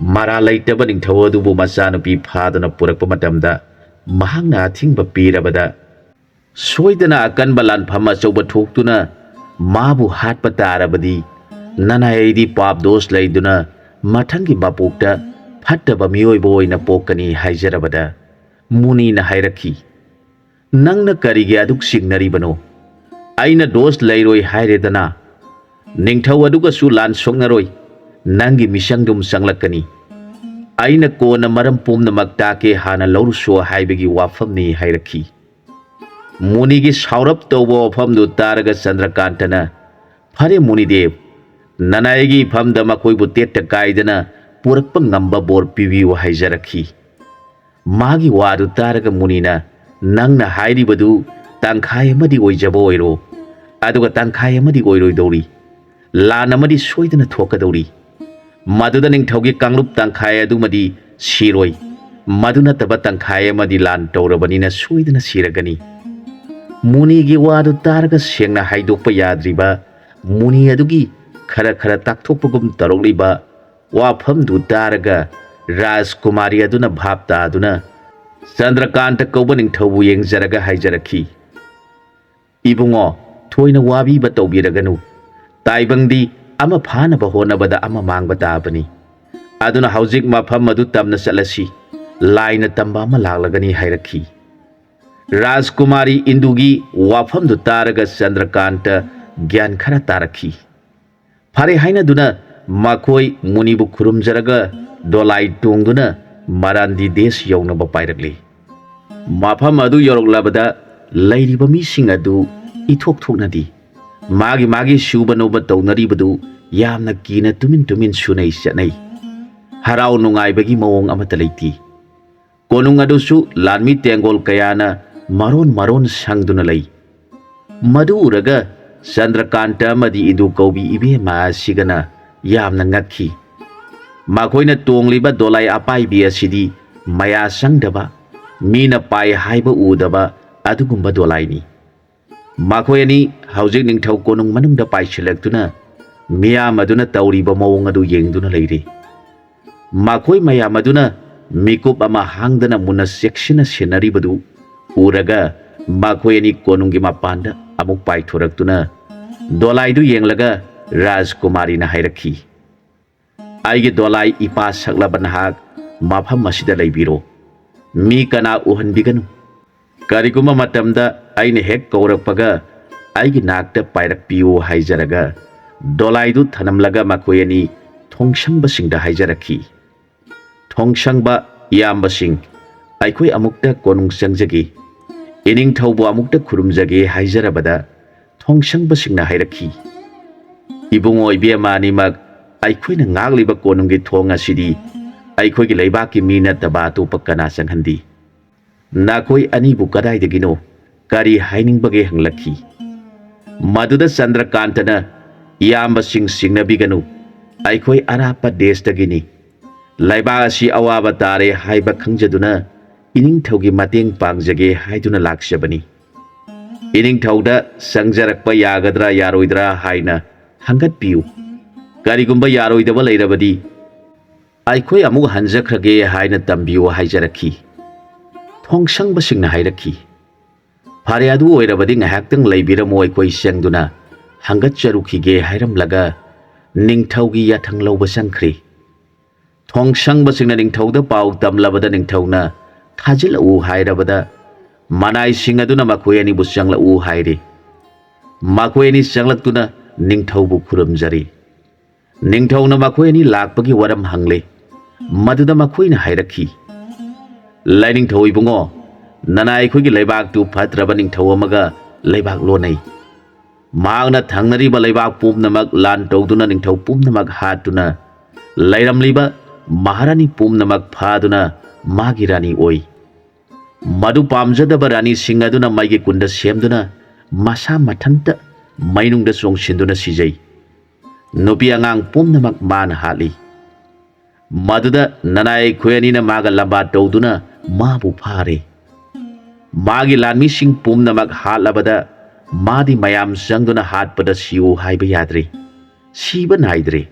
ꯃꯔꯥ ꯂꯩꯇꯕ ꯅꯤꯡꯊꯧ ꯑꯗꯨꯕꯨ ꯃꯆꯥꯅꯨꯄꯤ ꯐꯥꯗꯨꯅ ꯄꯨꯔꯛꯄ ꯃꯇꯝꯗ ꯃꯍꯥꯛꯅ ꯑꯊꯤꯡꯕ ꯄꯤꯔꯕꯗ, ꯁꯣꯏꯗꯅ ꯑꯀꯟꯕ ꯂꯥꯟꯐꯝ ꯑꯆꯧꯕ ꯊꯣꯛꯇꯨꯅ ꯃꯥꯕꯨ ꯍꯥꯠꯄ ꯇꯥꯔꯕꯗꯤ, ꯅꯅꯥꯏ ꯑꯩꯗꯤ ꯄꯥꯞ ꯗꯣꯁ ꯂꯩꯗꯨꯅ ꯃꯊꯪꯒꯤ ꯃꯄꯣꯛꯇ ꯐꯠꯇꯕ ꯃꯤꯑꯣꯏꯕ ꯑꯣꯏꯅ ꯄꯣꯛꯀꯅꯤ" ꯍꯥꯏꯖꯔꯕꯗ, ꯃꯨꯅꯤꯅ ꯍꯥꯏꯔꯛꯈꯤ, "ꯅꯪꯅ ꯀꯔꯤꯒꯤ ꯑꯗꯨꯛ ꯆꯤꯡꯅꯔꯤꯕꯅꯣ? ꯑꯩꯅ ꯗꯣꯁ ꯂꯩꯔꯣꯏ ꯍꯥꯏꯔꯦꯗꯅ꯫ ꯅꯤꯡꯊꯧ ꯑꯗꯨꯒꯁꯨ ꯂꯥꯟ ꯁꯣꯛꯅꯔꯣꯏ, ꯅꯪꯒꯤ ꯃꯤꯆꯪꯗꯨꯝ ꯆꯪꯂꯛꯀꯅꯤ꯫ ꯑꯩꯅ ꯀꯣꯟꯅ ꯃꯔꯝ ꯄꯨꯝꯅꯃꯛ ꯇꯥꯛꯀꯦ, ꯍꯥꯟꯅ ꯂꯧꯔꯨꯁꯣ ꯍꯥꯏꯕꯒꯤ ꯋꯥꯐꯝꯅꯤ" ꯍꯥꯏꯔꯛꯈꯤ꯫ ꯃꯨꯅꯤꯒꯤ ꯁꯥꯎꯔꯞ ꯇꯧꯕ ꯋꯥꯐꯝꯗꯨ ꯇꯥꯔꯒ ꯆꯟꯗ꯭ꯔꯀꯥꯟꯇꯅ, "ꯐꯔꯦ ꯃꯨꯅꯤꯗꯦꯕ, ꯅꯅꯥꯏꯒꯤ ꯏꯐꯝꯗ ꯃꯈꯣꯏꯕꯨ ꯇꯦꯠꯇ ꯀꯥꯏꯗꯅ ꯄꯨꯔꯛꯄ ꯉꯝꯕ ꯕꯣꯔ ꯄꯤꯕꯤꯌꯨ" ꯍꯥꯏꯖꯔꯛꯈꯤ꯫ ꯃꯥꯒꯤ ꯋꯥꯗꯨ ꯇꯥꯔꯒ ꯃꯨꯅꯤꯅ, "ꯅꯪꯅ ꯍꯥꯏꯔꯤꯕꯗꯨ ꯇꯪꯈꯥꯏ ꯑꯃꯗꯤ ꯑꯣꯏꯖꯕ ꯑꯣꯏꯔꯣ, ꯑꯗꯨꯒ ꯇꯪꯈꯥꯏ ꯑꯃꯗꯤ ꯑꯣꯏꯔꯣꯏꯗꯧꯔꯤ꯫ ꯂꯥꯟ ꯑꯃꯗꯤ ꯁꯣꯏꯗꯅ ꯊꯣꯛꯀꯗꯧꯔꯤ꯫ ꯃꯗꯨꯗ ꯅꯤꯡꯊꯧꯒꯤ ꯀꯥꯡꯂꯨꯞ ꯇꯪꯈꯥꯏ ꯑꯗꯨꯃꯗꯤ ꯁꯤꯔꯣꯏ, ꯃꯗꯨ ꯅꯠꯇꯕ ꯇꯪꯈꯥꯏ ꯑꯃꯗꯤ ꯂꯥꯟ ꯇꯧꯔꯕꯅꯤꯅ ꯁꯣꯏꯗꯅ ꯁꯤꯔꯒꯅꯤ"꯫ ꯃꯨꯅꯤꯒꯤ ꯋꯥꯗꯨ ꯇꯥꯔꯒ ꯁꯦꯡꯅ ꯍꯥꯏꯗꯣꯛꯄ ꯌꯥꯗ꯭ꯔꯤꯕ ꯃꯨꯅꯤ ꯑꯗꯨꯒꯤ ꯈꯔ ꯈꯔ ꯇꯥꯛꯊꯣꯛꯄꯒꯨꯝ ꯇꯧꯔꯛꯂꯤꯕ ꯋꯥꯐꯝꯗꯨ ꯇꯥꯔꯒ ꯔꯥꯖꯀꯨꯃꯥꯔꯤ ꯑꯗꯨꯅ ꯚꯥꯞ ꯇꯥꯗꯨꯅ ꯆꯟꯗ꯭ꯔꯀꯥꯟꯇ ꯀꯧꯕ ꯅꯤꯡꯊꯧꯕꯨ ꯌꯦꯡꯖꯔꯒ ꯍꯥꯏꯖꯔꯛꯈꯤ, "ꯏꯕꯨꯡꯉꯣ, ꯊꯣꯏꯅ ꯋꯥꯕꯤꯕ ꯇꯧꯕꯤꯔꯒꯅꯨ꯫ ꯇꯥꯏꯕꯪꯗꯤ ꯑꯃ ꯐꯥꯅꯕ ꯍꯣꯠꯅꯕꯗ ꯑꯃ ꯃꯥꯡꯕ ꯇꯥꯕꯅꯤ꯫ ꯑꯗꯨꯅ ꯍꯧꯖꯤꯛ ꯃꯐꯝ ꯑꯗꯨ ꯇꯝꯅ ꯆꯠꯂꯁꯤ꯫ ꯂꯥꯏꯅ ꯇꯝꯕ ꯑꯃ ꯂꯥꯛꯂꯒꯅꯤ" ꯍꯥꯏꯔꯛꯈꯤ꯫ ꯔꯥꯖꯀꯨꯃꯥꯔꯤ ꯏꯟꯗꯨꯒꯤ ꯋꯥꯐꯝꯗꯨ ꯇꯥꯔꯒ ꯆꯟꯗ꯭ꯔꯀꯥꯟꯇ ꯒ꯭ꯌꯥꯟ ꯈꯔ ꯇꯥꯔꯛꯈꯤ꯫ ꯐꯔꯦ ꯍꯥꯏꯅꯗꯨꯅ ꯃꯈꯣꯏ ꯃꯨꯅꯤꯕꯨ ꯈꯨꯔꯨꯝꯖꯔꯒ ꯗꯣꯂꯥꯏ ꯇꯣꯡꯗꯨꯅ ꯃꯔꯥꯟꯗꯤ ꯗꯦꯁ ꯌꯧꯅꯕ ꯄꯥꯏꯔꯛꯂꯤ꯫ ꯃꯐꯝ ꯑꯗꯨ ꯌꯧꯔꯛꯂꯕꯗ ꯂꯩꯔꯤꯕ ꯃꯤꯁꯤꯡ ꯑꯗꯨ ꯏꯊꯣꯛ ꯊꯣꯛꯅꯗꯤ ꯃꯥꯒꯤ ꯃꯥꯒꯤ ꯁꯨꯕ ꯅꯣꯝꯕ ꯇꯧꯅꯔꯤꯕꯗꯨ ꯌꯥꯝꯅ ꯀꯤꯅ ꯇꯨꯃꯤꯟ ꯇꯨꯃꯤꯟ ꯁꯨꯅꯩ ꯆꯠꯅꯩ꯫ ꯍꯔꯥꯎ ꯅꯨꯡꯉꯥꯏꯕꯒꯤ ꯃꯑꯣꯡ ꯑꯃꯠꯇ ꯂꯩꯇꯦ꯫ ꯀꯣꯅꯨꯡ ꯑꯗꯨꯁꯨ ꯂꯥꯟꯃꯤ ꯇꯦꯡꯒꯣꯜ ꯀꯌꯥꯅ ꯃꯔꯣꯟ ꯃꯔꯣꯟ ꯁꯪꯗꯨꯅ ꯂꯩ꯫ ꯃꯗꯨ ꯎꯔꯒ ꯆꯟꯗ꯭ꯔꯀꯥꯟꯇ ꯑꯃꯗꯤ ꯏꯟꯗꯨ ꯀꯧꯕꯤ ꯏꯕꯦꯝꯃ ꯑꯁꯤꯒꯅ ꯌꯥꯝꯅ ꯉꯛꯈꯤ꯫ ꯃꯈꯣꯏꯅ ꯇꯣꯡꯂꯤꯕ ꯗꯣꯂꯥꯏ ꯑꯄꯥꯏꯕꯤ ꯑꯁꯤꯗꯤ ꯃꯌꯥ ꯆꯪꯗꯕ, ꯃꯤꯅ ꯄꯥꯏ ꯍꯥꯏꯕ ꯎꯗꯕ ꯑꯗꯨꯒꯨꯝꯕ ꯗꯣꯂꯥꯏꯅꯤ꯫ ꯃꯈꯣꯏ ꯑꯅꯤ ꯍꯧꯖꯤꯛ ꯅꯤꯡꯊꯧ ꯀꯣꯅꯨꯡ ꯃꯅꯨꯡꯗ ꯄꯥꯏꯁꯤꯜꯂꯛꯇꯨꯅ ꯃꯤꯌꯥꯝ ꯑꯗꯨꯅ ꯇꯧꯔꯤꯕ ꯃꯑꯣꯡ ꯑꯗꯨ ꯌꯦꯡꯗꯨꯅ ꯂꯩꯔꯤ꯫ ꯃꯈꯣꯏ ꯃꯌꯥꯝ ꯑꯗꯨꯅ ꯃꯤꯀꯨꯞ ꯑꯃ ꯍꯥꯡꯗꯅ ꯃꯨꯟꯅ ꯆꯦꯛꯁꯤꯟꯅ ꯁꯦꯟꯅꯔꯤꯕꯗꯨ ꯎꯔꯒ ꯃꯈꯣꯏ ꯑꯅꯤ ꯀꯣꯅꯨꯡꯒꯤ ꯃꯄꯥꯟꯗ ꯑꯃꯨꯛ ꯄꯥꯏꯊꯣꯔꯛꯇꯨꯅ ꯗꯣꯂꯥꯏꯗꯨ ꯌꯦꯡꯂꯒ ꯔꯥꯖꯀꯨꯃꯥꯔꯤꯅ ꯍꯥꯏꯔꯛꯈꯤ, "ꯑꯩꯒꯤ ꯗꯣꯂꯥꯏ ꯏꯄꯥ ꯁꯛꯂꯕ ꯅꯍꯥꯛ ꯃꯐꯝ ꯑꯁꯤꯗ ꯂꯩꯕꯤꯔꯣ꯫ ꯃꯤ ꯀꯅꯥ ꯎꯍꯟꯕꯤꯒꯅꯨ꯫ ꯀꯔꯤꯒꯨꯝꯕ ꯃꯇꯝꯗ ꯑꯩꯅ ꯍꯦꯛ ꯀꯧꯔꯛꯄꯒ ꯑꯩꯒꯤ ꯅꯥꯛꯇ ꯄꯥꯏꯔꯛꯄꯤꯌꯨ" ꯍꯥꯏꯖꯔꯒ ꯗꯣꯂꯥꯏꯗꯨ ꯊꯅꯝꯂꯒ ꯃꯈꯣꯏ ꯑꯅꯤ ꯊꯣꯡꯁꯪꯕꯁꯤꯡꯗ ꯍꯥꯏꯖꯔꯛꯈꯤ, "ꯊꯣꯡꯁꯪꯕ, ꯏꯌꯥꯝꯕꯁꯤꯡ, ꯑꯩꯈꯣꯏ ꯑꯃꯨꯛꯇ ꯀꯣꯅꯨꯡ ꯆꯪꯖꯒꯦ, ꯏꯅꯤꯡꯊꯧꯕꯨ ꯑꯃꯨꯛꯇ ꯈꯨꯔꯨꯝꯖꯒꯦ" ꯍꯥꯏꯖꯔꯕꯗ, ꯊꯣꯡꯁꯪꯕꯁꯤꯡꯅ ꯍꯥꯏꯔꯛꯈꯤ, "ꯏꯕꯨꯡꯉꯣ, ꯏꯕꯦꯝꯃ ꯑꯅꯤꯃꯛ, ꯑꯩꯈꯣꯏꯅ ꯉꯥꯛꯂꯤꯕ ꯀꯣꯅꯨꯡꯒꯤ ꯊꯣꯡ ꯑꯁꯤꯗꯤ ꯑꯩꯈꯣꯏꯒꯤ ꯂꯩꯕꯥꯛꯀꯤ ꯃꯤ ꯅꯠꯇꯕ ꯑꯇꯣꯞꯄ ꯀꯅꯥ ꯆꯪꯍꯟꯗꯦ? ꯅꯈꯣꯏ ꯑꯅꯤꯕꯨ ꯀꯗꯥꯏꯗꯒꯤꯅꯣ? ꯀꯔꯤ ꯍꯥꯏꯅꯤꯡꯕꯒꯦ?" ꯍꯪꯂꯛꯈꯤ꯫ ꯃꯗꯨꯗ ꯆꯟꯗ꯭ꯔꯀꯥꯟꯇꯅ, "ꯏꯌꯥꯝꯕꯁꯤꯡ, ꯆꯤꯡꯅꯕꯤꯒꯅꯨ, ꯑꯩꯈꯣꯏ ꯑꯔꯥꯞꯄ ꯗꯦꯁꯇꯒꯤꯅꯤ꯫ ꯂꯩꯕꯥꯛ ꯑꯁꯤ ꯑꯋꯥꯕ ꯇꯥꯔꯦ ꯍꯥꯏꯕ ꯈꯪꯖꯗꯨꯅ ꯏꯅꯤꯡꯊꯧꯒꯤ ꯃꯇꯦꯡ ꯄꯥꯡꯖꯒꯦ ꯍꯥꯏꯗꯨꯅ ꯂꯥꯛꯆꯕꯅꯤ꯫ ꯏꯅꯤꯡꯊꯧꯗ ꯆꯪꯖꯔꯛꯄ ꯌꯥꯒꯗ꯭ꯔꯥ ꯌꯥꯔꯣꯏꯗ꯭ꯔꯥ ꯍꯥꯏꯅ ꯍꯪꯒꯠꯄꯤꯌꯨ꯫ ꯀꯔꯤꯒꯨꯝꯕ ꯌꯥꯔꯣꯏꯗꯕ ꯂꯩꯔꯕꯗꯤ ꯑꯩꯈꯣꯏ ꯑꯃꯨꯛ ꯍꯟꯖꯈ꯭ꯔꯒꯦ ꯍꯥꯏꯅ ꯇꯝꯕꯤꯌꯨ" ꯍꯥꯏꯖꯔꯛꯈꯤ꯫ ꯊꯣꯡꯁꯪꯕꯁꯤꯡꯅ ꯍꯥꯏꯔꯛꯈꯤ, "ꯐꯔꯦ, ꯑꯗꯨ ꯑꯣꯏꯔꯕꯗꯤ ꯉꯥꯏꯍꯥꯛꯇꯪ ꯂꯩꯕꯤꯔꯝꯃꯨ, ꯑꯩꯈꯣꯏ ꯆꯪꯗꯨꯅ ꯍꯪꯒꯠꯆꯔꯨꯈꯤꯒꯦ" ꯍꯥꯏꯔꯝꯂꯒ ꯅꯤꯡꯊꯧꯒꯤ ꯌꯥꯊꯪ ꯂꯧꯕ ꯆꯪꯈ꯭ꯔꯦ꯫ ꯊꯣꯡꯁꯪꯕꯁꯤꯡꯅ ꯅꯤꯡꯊꯧꯗ ꯄꯥꯎ ꯇꯝꯂꯕꯗ ꯅꯤꯡꯊꯧꯅ "ꯊꯥꯖꯤꯜꯂꯛꯎ" ꯍꯥꯏꯔꯕꯗ ꯃꯅꯥꯏꯁꯤꯡ ꯑꯗꯨꯅ ꯃꯈꯣꯏ ꯑꯅꯤꯕꯨ "ꯆꯪꯂꯛꯎ" ꯍꯥꯏꯔꯦ꯫ ꯃꯈꯣꯏ ꯑꯅꯤ ꯆꯪꯂꯛꯇꯨꯅ ꯅꯤꯡꯊꯧꯕꯨ ꯈꯨꯔꯨꯝꯖꯔꯤ꯫ ꯅꯤꯡꯊꯧꯅ ꯃꯈꯣꯏ ꯑꯅꯤ ꯂꯥꯛꯄꯒꯤ ꯋꯥꯔꯝ ꯍꯪꯂꯦ꯫ ꯃꯗꯨꯗ ꯃꯈꯣꯏꯅ ꯍꯥꯏꯔꯛꯈꯤ, "ꯂꯥꯏꯅꯤꯡꯊꯧ ꯏꯕꯨꯡꯉꯣ, ꯅꯅꯥꯏ ꯑꯩꯈꯣꯏꯒꯤ ꯂꯩꯕꯥꯛꯇꯨ ꯐꯠꯇ꯭ꯔꯕ ꯅꯤꯡꯊꯧ ꯑꯃꯒ ꯂꯩꯕꯥꯛ ꯂꯣꯟꯅꯩ꯫ ꯃꯍꯥꯛꯅ ꯊꯪꯅꯔꯤꯕ ꯂꯩꯕꯥꯛ ꯄꯨꯝꯅꯃꯛ ꯂꯥꯟ ꯇꯧꯗꯨꯅ ꯅꯤꯡꯊꯧ ꯄꯨꯝꯅꯃꯛ ꯍꯥꯠꯇꯨꯅ ꯂꯩꯔꯝꯂꯤꯕ ꯃꯍꯥꯔꯥꯅꯤ ꯄꯨꯝꯅꯃꯛ ꯐꯥꯗꯨꯅ ꯃꯥꯒꯤ ꯔꯥꯅꯤ ꯑꯣꯏ꯫ ꯃꯗꯨ ꯄꯥꯝꯖꯗꯕ ꯔꯥꯅꯤꯁꯤꯡ ꯑꯗꯨꯅ ꯃꯩꯒꯤ ꯀꯨꯟꯗ ꯁꯦꯝꯗꯨꯅ ꯃꯁꯥ ꯃꯊꯟꯇ ꯃꯩꯅꯨꯡꯗ ꯆꯣꯡꯁꯤꯟꯗꯨꯅ ꯁꯤꯖꯩ꯫ ꯅꯨꯄꯤ ꯑꯉꯥꯡ ꯄꯨꯝꯅꯃꯛ ꯃꯥꯅ ꯍꯥꯠꯂꯤ꯫ ꯃꯗꯨꯗ ꯅꯅꯥꯏ ꯑꯩꯈꯣꯏ ꯑꯅꯤꯅ ꯃꯥꯒ ꯂꯝꯕꯥ ꯇꯧꯗꯨꯅ ꯃꯥꯕꯨ ꯐꯥꯔꯦ꯫ ꯃꯥꯒꯤ ꯂꯥꯟꯃꯤꯁꯤꯡ ꯄꯨꯝꯅꯃꯛ ꯍꯥꯠꯂꯕꯗ ꯃꯥꯗꯤ ꯃꯌꯥꯝ ꯆꯪꯗꯨꯅ ꯍꯥꯠꯄꯗ ꯁꯤꯌꯨ ꯍꯥꯏꯕ ꯌꯥꯗ꯭ꯔꯦ꯫ ꯁꯤꯕ ꯅꯥꯏꯗ꯭ꯔꯦ꯫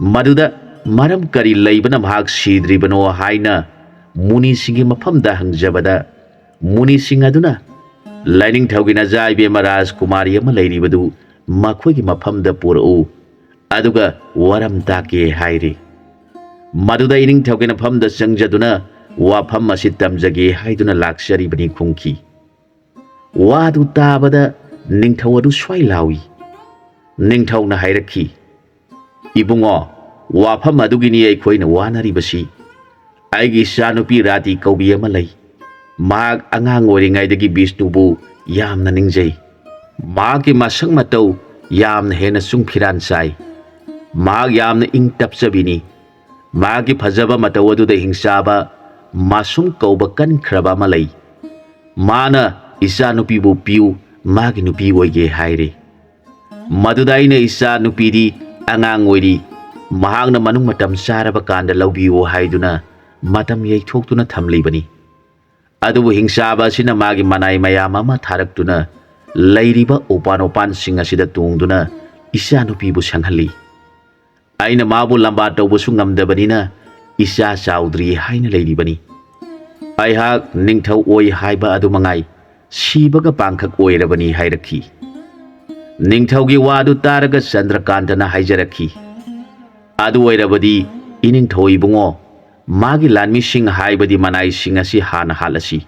ꯃꯗꯨꯗ ꯃꯔꯝ ꯀꯔꯤ ꯂꯩꯕꯅ ꯃꯍꯥꯛ ꯁꯤꯗ꯭ꯔꯤꯕꯅꯣ ꯍꯥꯏꯅ ꯃꯨꯅꯤꯁꯤꯡꯒꯤ ꯃꯐꯝꯗ ꯍꯪꯖꯕꯗ, ꯃꯨꯅꯤꯁꯤꯡ ꯑꯗꯨꯅ ꯂꯥꯏꯅꯤꯡꯊꯧꯒꯤ ꯅꯖꯥ ꯏꯕꯦꯝꯃ ꯔꯥꯖꯀꯨꯃꯥꯔꯤ ꯑꯃ ꯂꯩꯔꯤꯕꯗꯨ ꯃꯈꯣꯏꯒꯤ ꯃꯐꯝꯗ ꯄꯨꯔꯛꯎ, ꯑꯗꯨꯒ ꯋꯥꯔꯝ ꯇꯥꯛꯀꯦ" ꯍꯥꯏꯔꯤ꯫ ꯃꯗꯨꯗ ꯏꯅꯤꯡꯊꯧꯒꯤ ꯃꯐꯝꯗ ꯆꯪꯖꯗꯨꯅ ꯋꯥꯐꯝ ꯑꯁꯤ ꯇꯝꯖꯒꯦ ꯍꯥꯏꯗꯨꯅ ꯂꯥꯛꯆꯔꯤꯕꯅꯤ ꯈꯨꯝꯈꯤ꯫ ꯋꯥꯗꯨ ꯇꯥꯕꯗ ꯅꯤꯡꯊꯧ ꯑꯗꯨ ꯁ꯭ꯋꯥꯏ ꯂꯥꯎꯏ꯫ ꯅꯤꯡꯊꯧꯅ ꯍꯥꯏꯔꯛꯈꯤ, "ꯏꯕꯨꯡꯉꯣ, ꯋꯥꯐꯝ ꯑꯗꯨꯒꯤꯅꯤ ꯑꯩꯈꯣꯏꯅ ꯋꯥꯅꯔꯤꯕꯁꯤ꯫ ꯑꯩꯒꯤ ꯏꯆꯥꯅꯨꯄꯤ ꯔꯥꯇꯤ ꯀꯧꯕꯤ ꯑꯃ ꯂꯩ꯫ ꯃꯍꯥꯛ ꯑꯉꯥꯡ ꯑꯣꯏꯔꯤꯉꯩꯗꯒꯤ ꯕꯤꯁꯅꯨꯕꯨ ꯌꯥꯝꯅ ꯅꯤꯡꯖꯩ꯫ ꯃꯍꯥꯛꯀꯤ ꯃꯁꯛ ꯃꯇꯧ ꯌꯥꯝꯅ ꯍꯦꯟꯅ ꯆꯨꯡ ꯐꯤꯔꯥꯟ ꯆꯥꯏ꯫ ꯃꯍꯥꯛ ꯌꯥꯝꯅ ꯏꯪ ꯇꯞꯆꯕꯤꯅꯤ꯫ ꯃꯍꯥꯛꯀꯤ ꯐꯖꯕ ꯃꯇꯧ ꯑꯗꯨꯗ ꯍꯤꯡꯆꯥꯕ ꯃꯥꯁꯨꯝ ꯀꯧꯕ ꯀꯟꯈ꯭ꯔꯕ ꯑꯃ ꯂꯩ꯫ ꯃꯥꯅ ꯏꯆꯥꯅꯨꯄꯤꯕꯨ ꯄꯤꯌꯨ, ꯃꯥꯒꯤ ꯅꯨꯄꯤ ꯑꯣꯏꯒꯦ ꯍꯥꯏꯔꯦ꯫ ꯃꯗꯨꯗ ꯑꯩꯅ ꯏꯆꯥ ꯅꯨꯄꯤꯗꯤ ꯑꯉꯥꯡ ꯑꯣꯏꯔꯤ, ꯃꯍꯥꯛꯅ ꯃꯅꯨꯡ ꯃꯇꯝ ꯆꯥꯔꯕ ꯀꯥꯟꯗ ꯂꯧꯕꯤꯌꯨ ꯍꯥꯏꯗꯨꯅ ꯃꯇꯝ ꯌꯩꯊꯣꯛꯇꯨꯅ ꯊꯝꯂꯤꯕꯅꯤ꯫ ꯑꯗꯨꯕꯨ ꯍꯤꯡꯆꯥꯕ ꯑꯁꯤꯅ ꯃꯥꯒꯤ ꯃꯅꯥꯏ ꯃꯌꯥꯝ ꯑꯃ ꯊꯥꯔꯛꯇꯨꯅ ꯂꯩꯔꯤꯕ ꯎꯄꯥꯟ ꯎꯄꯥꯟꯁꯤꯡ ꯑꯁꯤꯗ ꯇꯣꯡꯗꯨꯅ ꯏꯆꯥ ꯅꯨꯄꯤꯕꯨ ꯁꯪꯍꯜꯂꯤ꯫ ꯑꯩꯅ ꯃꯥꯕꯨ ꯂꯝꯕꯥ ꯇꯧꯕꯁꯨ ꯉꯝꯗꯕꯅꯤꯅ ꯏꯆꯥ ꯆꯥꯎꯗ꯭ꯔꯤ ꯍꯥꯏꯅ ꯂꯩꯔꯤꯕꯅꯤ꯫ ꯑꯩꯍꯥꯛ ꯅꯤꯡꯊꯧ ꯑꯣꯏ ꯍꯥꯏꯕ ꯑꯗꯨ ꯃꯉꯥꯏ, ꯁꯤꯕꯒ ꯄꯥꯡꯈꯛ ꯑꯣꯏꯔꯕꯅꯤ ꯍꯥꯏꯔꯛꯈꯤ꯫ ꯅꯤꯡꯊꯧꯒꯤ ꯋꯥꯗꯨ ꯇꯥꯔꯒ ꯆꯟꯗ꯭ꯔꯀꯥꯟꯇꯅ ꯍꯥꯏꯖꯔꯛꯈꯤ, "ꯑꯗꯨ ꯑꯣꯏꯔꯕꯗꯤ ꯏꯅꯤꯡꯊꯧ ꯏꯕꯨꯡꯉꯣ, ꯃꯥꯒꯤ ꯂꯥꯟꯃꯤꯁꯤꯡ ꯍꯥꯏꯕꯗꯤ ꯃꯅꯥꯏꯁꯤꯡ ꯑꯁꯤ ꯍꯥꯟꯅ ꯍꯥꯠꯂꯁꯤ꯫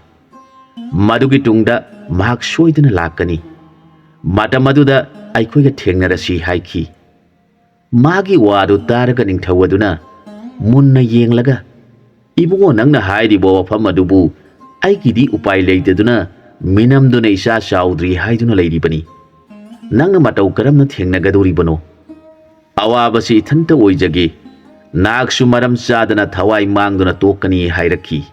ꯃꯗꯨꯒꯤ ꯇꯨꯡꯗ ꯃꯍꯥꯛ ꯁꯣꯏꯗꯅ ꯂꯥꯛꯀꯅꯤ꯫ ꯃꯇꯝ ꯑꯗꯨꯗ ꯑꯩꯈꯣꯏꯒ ꯊꯦꯡꯅꯔꯁꯤ" ꯍꯥꯏꯈꯤ꯫ ꯃꯥꯒꯤ ꯋꯥꯗꯨ ꯇꯥꯔꯒ ꯅꯤꯡꯊꯧ ꯑꯗꯨꯅ ꯃꯨꯟꯅ ꯌꯦꯡꯂꯒ, "ꯏꯕꯨꯡꯉꯣ, ꯅꯪꯅ ꯍꯥꯏꯔꯤꯕ ꯋꯥꯐꯝ ꯑꯗꯨꯕꯨ ꯑꯩꯒꯤꯗꯤ ꯎꯄꯥꯏ ꯂꯩꯇꯗꯨꯅ ꯃꯤꯅꯝꯗꯨꯅ ꯏꯆꯥ ꯆꯥꯎꯗ꯭ꯔꯤ ꯍꯥꯏꯗꯨꯅ ꯂꯩꯔꯤꯕꯅꯤ꯫ ꯅꯪꯅ ꯃꯇꯧ ꯀꯔꯝꯅ ꯊꯦꯡꯅꯒꯗꯧꯔꯤꯕꯅꯣ? ꯑꯋꯥꯕꯁꯤ ꯏꯊꯟꯇ ꯑꯣꯏꯖꯒꯦ꯫ ꯅꯍꯥꯛꯁꯨ ꯃꯔꯝ ꯆꯥꯗꯅ ꯊꯋꯥꯏ ꯃꯥꯡꯗꯨꯅ ꯇꯣꯛꯀꯅꯤ" ꯍꯥꯏꯔꯛꯈꯤ꯫